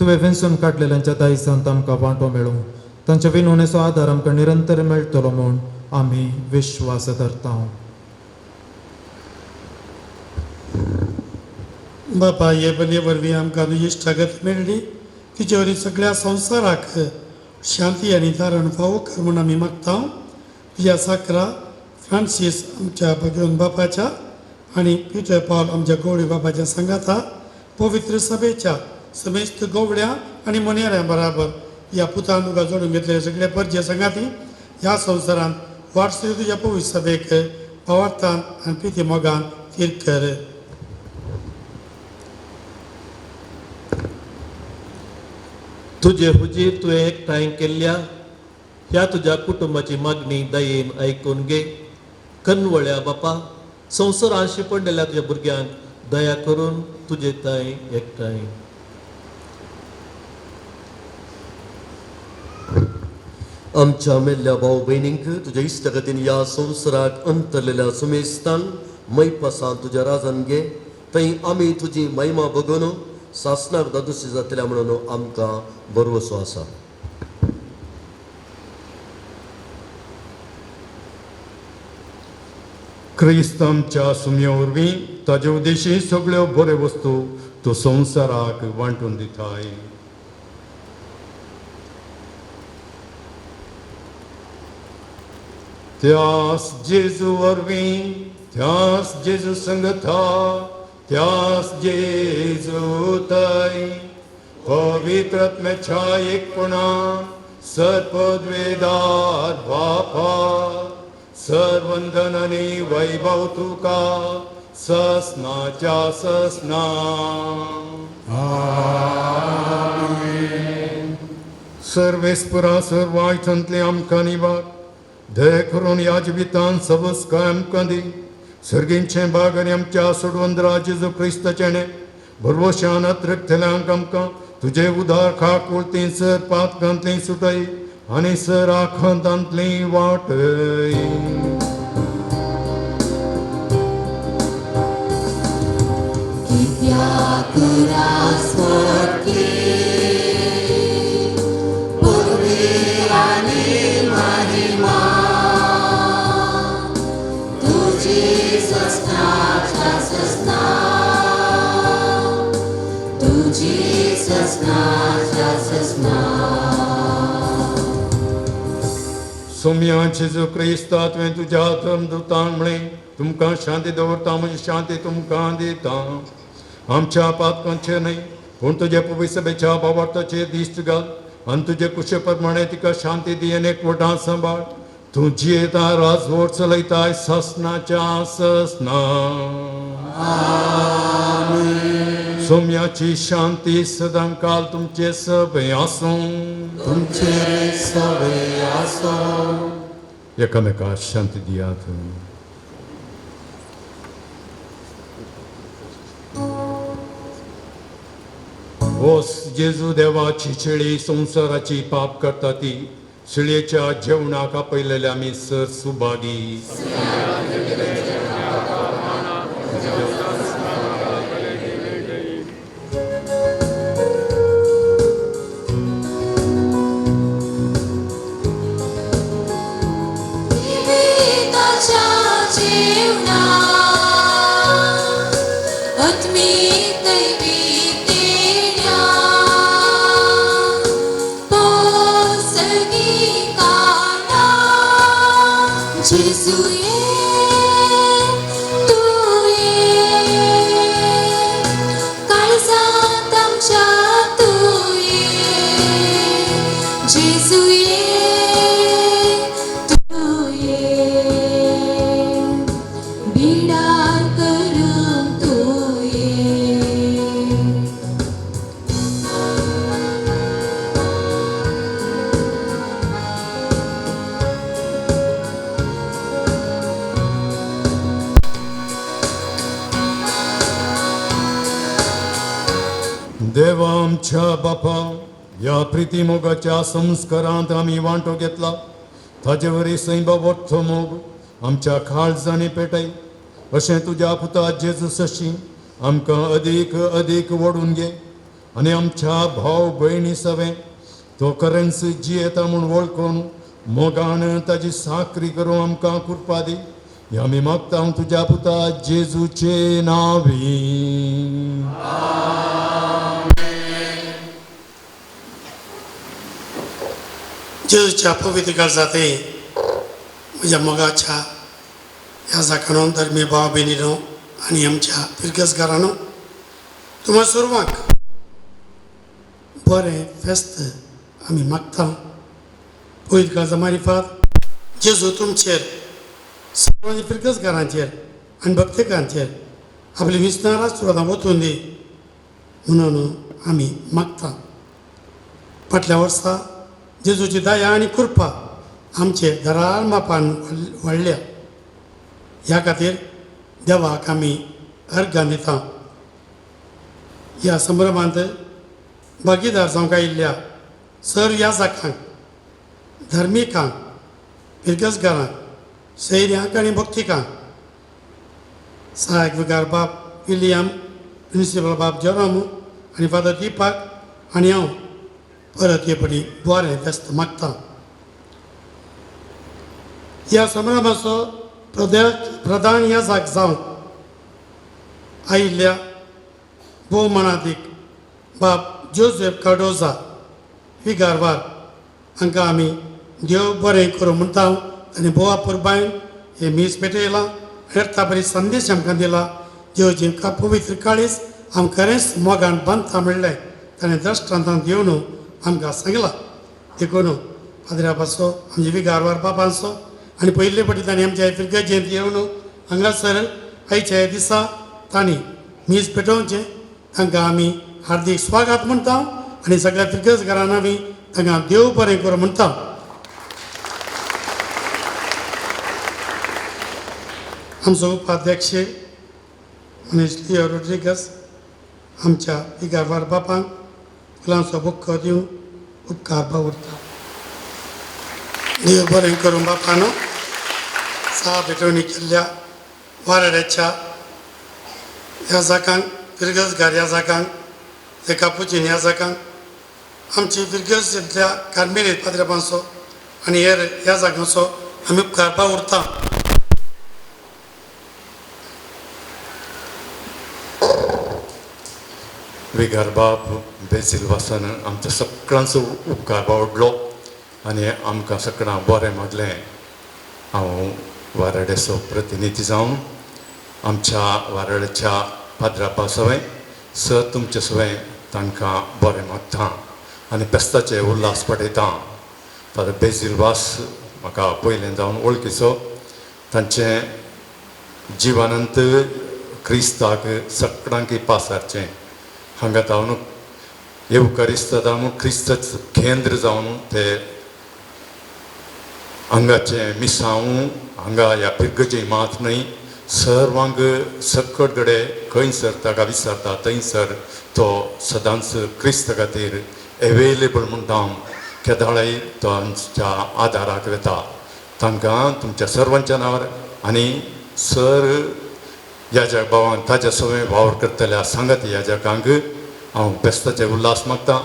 तुवें वेंचून काडलेल्यांच्या दायजांत आमकां वांटो मेळूं. तांच्या विनवणेचो आदार आमकां निरंतर मेळटलो म्हूण आमी विश्वास धरता. बापा हे बलये वरवीं आमकां तुजी इश्टागत मेळ्ळी, तिचे वरवीं सगळ्या संवसाराक शांती आनी तारण फावो कर म्हूण आमी मागता. तुज्या साकरा फ्रांसीस आमच्या भगवंत बापाच्या आनी पिटर पावल आमच्या गवळी बापाच्या सांगाता पवित्र सभेच्या समेस्त गवळ्या आनी मोन्याऱ्यां बराबर ह्या पुतान तुका जोडून घेतले सगळे परजे सांगाती ह्या संवसारांत वाटसरी तुज्या पवित्र सभेक भावार्थान आनी प्रिती मोगान थीर कर. तुजे हुजीर तुवें एकठांय केल्ल्या ह्या तुज्या कुटुंबाची मागणी दयेन आयकून घे. कनवळ्या बापा संवसारान शिंपडलेल्या तुज्या भुरग्यांक दया करून तुजे थंय एकठांय. आमच्या मेल्ल्या भाव भयणींक तुज्या इश्टागतीन ह्या संवसाराक अंतरलेल्या सुमेस्तान मैपासान तुज्या राजान घे. थंय आमी तुजी महिमा बगून सासणाक दादोशी जातल्या म्हणून आमकां भरवसो आसा. क्रिस्त आमच्या सुम्या वरवीं ताजे उद्देशी सगळ्यो बऱ्यो वस्तू तूं संवसाराक वांटून दिताय. त्यास जेजू वरवीं, त्यास जेजू संगता, त्यास जेजू तय पवित्र आत्म्याच्या एकपणान सर्पद्वेदार बापा सर्वंदन आनी वैभव तुका ससनाच्या ससना. सर्वेस्परा सर्वायतांतले आमकां निवार दया करून ह्या जिवितान सबस काय आमकां दी. सर्गींचें भाग आनी आमच्या सोडवंदरा जेजू क्रिस्ताचें भरवशान अतरकतल्यांक आमकां तुजे उदार खाकुळतीं सर पातकांतलीं सुटय आनी सर आखांतांतली वाटय. कित्याक रास पडली पूर्वी आनी महिमा तुजी ससनाच्या ससना, तुजी ससनाच्या सोम्या जेजू क्रिस्ता तुवें तुज्या धर्मदूतांक म्हळें, तुमकां शांती दवरता, म्हजी शांती तुमकां दिता. आमच्या पातकांचेर न्हय पूण तुजे पवित्र सभेच्या भावार्थाचेर दिश्ट घाल आनी तुजे कुशे प्रमाणे तिका शांती दी आनी एकवटान सांबाळ. तूं जियेता, राजवट चलयताय ससनाच्या ससना. सोम्याची शांती सदांकाल तुमचे सभे आसूं. तुमचे सवे आसूं. एकामेका शांती दियात. ओस जेजू देवाची शेळी, संवसाराची पाप करता ती शेळयेच्या जेवणाक आपयलेले आमी सर सुभागी. देवा आमच्या बापा, ह्या प्रिती मोगाच्या संस्कारांत आमी वांटो घेतला, ताजे वरी सैंबा वट्टो मोग आमच्या काळजांनी पेटय, अशें तुज्या पुता जेजू सशी आमकां अदीक अदीक वडून घे आनी आमच्या भाव भयणी सवें तो खरेंच जियेता म्हूण वळखून मोगान ताजी साकरी करूं आमकां कृपा दी. ह्या आमी मागता तुज्या पुता जेजूचे नांवी. जेजूच्या पवित्र काळजांत म्हज्या मोगाच्या ह्या जाकानो धर्मी भाव भयणीनो आनी आमच्या फिरगसगारानो, तुमकां सर्वांक बरें फेस्त आमी मागता. पवित्र काळजा मारिफात जेजू तुमचेर, सर्वांच्या फिरगसगारांचेर आनी भक्तिकांचेर आपली विसनार आशिर्वादां वचून दी म्हणून आमी मागता. फाटल्या वर्सा जेजूची दया आनी कृपा आमचे दरार मापान वाडल्या, ह्या खातीर देवाक आमी अर्घां दिता. ह्या संभ्रमांत भागीदार जावंक आयिल्ल्या सर ह्या जाकांक, धार्मिकांक, फिरगसगारांक, सैऱ्यांक आनी भक्तिकांक, सहायक विगार बाब विलियम, प्रिंसिपल बाब जेरोम आनी फादर दीपक आनी हांव परत हे पडी बरें व्यस्त मागता. ह्या संभ्रमाचो प्रधान याजाक जावंक आयिल्ल्या भोवमानादीक बाब जोसेफ कार्डोजा विगारवार हांकां आमी देव बरें करूं म्हणटा. आनी भोव पुरबायन हें मीस पेटयलां आनी अर्थाबरी बरी संदेश आमकां दिला. देवची पवित्र काळीज आमकां खरेंच मोगान बांदता म्हणलें ताणें दृश्टांतांत येवन आमकां सांगलां. देखून पाद्र्यापाचो आमचे विगारवार बाबांचो आनी पयले पटी तांणी आमच्या फिरगजेंत येवन हांगासर आयच्या दिसा तांणी मीस पेटोवचें, तांकां आमी हार्दीक स्वागत म्हणटा आनी सगळ्या फिरगजगारांक आमी तांकां देव बरें करूं म्हणटा. आमचो उपाध्यक्ष मनीष लियो रोड्रिगस आमच्या विगारवार बापांक फुलांचो बुक्को दिवन उपकार बावुरता. देव बरें करूं बापानो. सा भेटवणी केल्ल्या वाराड्याच्या ह्या जाकांक, फिरगजगार ह्या जाकांक, एका पुजीन ह्या जाकांक, आमची फिरगजच्या कार्मेलीत पाद्र्यापांचो आनी हेर ह्या जागांचो आमी उपकार बावुरता. विगार बाब बेसील वासान आमच्या सगळ्यांचो उपकार बावडलो. आनी आमकां सगळ्यां बरें मागलें. हांव वाराड्याचो प्रतिनिधी जावन आमच्या वाराड्याच्या पाद्रापा सवें सर तुमचे सवें तांकां बरें मागता आनी फेस्ताचे उल्हास पडयता. फादर बेजील वास म्हाका पयलें जावन वळखीचो, तांचें जिवानंत क्रिस्ताक सगळ्यांक पासारचें हांगा जावन येवकारिस्त जावन क्रिस्तच केंद्र जावन ते हांगाचें मिसांव हांगा ह्या पिरगजे मात न्हय सर्वांक सकट गडे खंयसर ताका विचारता थंयसर तो सदांच क्रिस्त खातीर एवेलेबल म्हणटा हांव केदाळय तो आमच्या आदाराक वेता. तांकां तुमच्या सर्वांच्या नांवार आनी सर ह्या भावान ताज्या सवय वावर करतल्या सांगात ह्या जगांक हांव फेस्ताचे उल्हास मागता.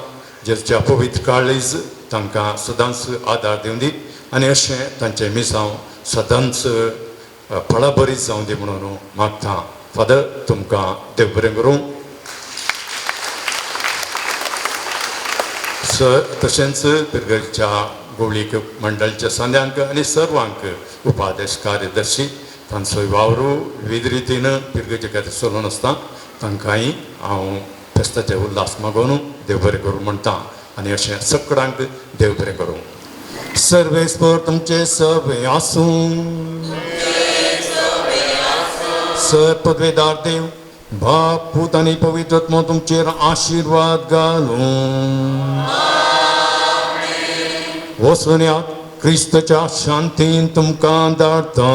जेच्या पवित्र काळीज तांकां सदांच आदार दिवं दी आनी अशें तांचें मिसांव सदांच फळाबरीत जावं दी म्हणून मागता. फादर तुमकां देव बरें करूं. सर तशेंच पिरगलच्या गोवळीक मंडळच्या सांद्यांक आनी सर्वांक उपादेश कार्यदर्शी तांचो वावरू विविध रितीन पिरगचे खातीर चलून आसता तांकांय हांव फेस्ताचे उल्हास मागोवन देव बरें करूं म्हणटा आनी अशें सगळ्यांक देव बरें करूं. सर्वेस्पर तुमचे सवे आसूं. सर पदवेदार देव बाप पूत आनी पवित्र आत्मो तुमचेर आशिर्वाद घालूं. वचून यात क्रिस्तच्या शांतीन तुमकां धाडटा.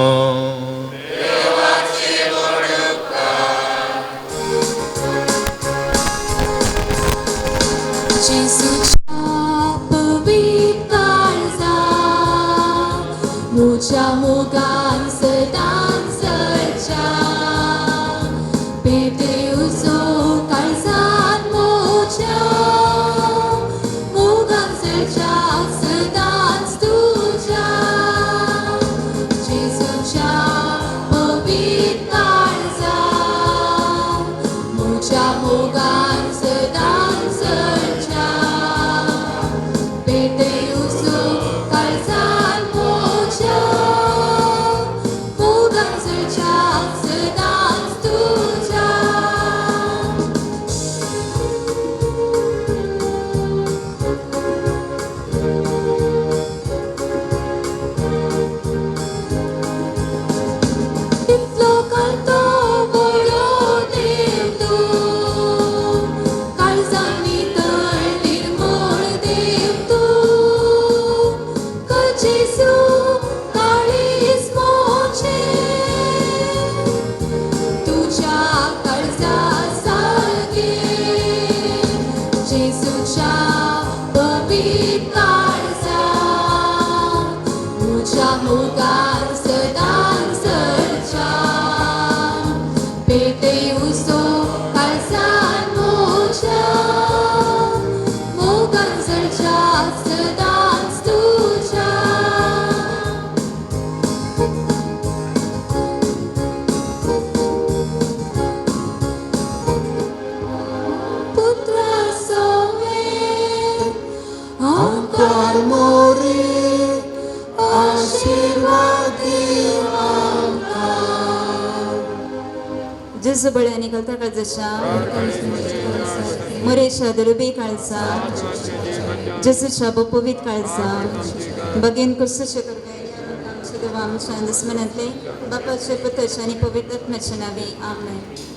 मुझ्या मोगान सदांच चलच्या पेटेवचो काळजान म्हज्या मोगान चलच्या सदांच तुज्या जेजूच्या पवित्र काळजान म्हज्या मोगान सदांच चलच्या पेटेवचो काळजान म्हज्या मोगान चलच्या सदांच तुज्या. इतलो काळतो बरो देव तूं काळजान नितळ निर्मळ देव तूं जेजू काळीज म्हजें तुज्या काळजा सारकें जेजूच्या पवित्र काळजान म्हज्या मोगान सदांच चलच्या पेटेवचो काळजान म्हज्या मोगान चलच्या सदांच तुज्या. पुत्रा सवें आमकार मोरी आशिर्वाद दी आमकां. जेजू बळ्यांनी घालता काळजाच्या मरेशा दरुबी काळजा जेजूच्या पवित्र काळजा बगेन कुर्सचे करवे आमच्या देवा आमच्या दुस्मनांतले बापाचे पुताचे आनी पवित्र आत्म्याचे नावे. आमेन.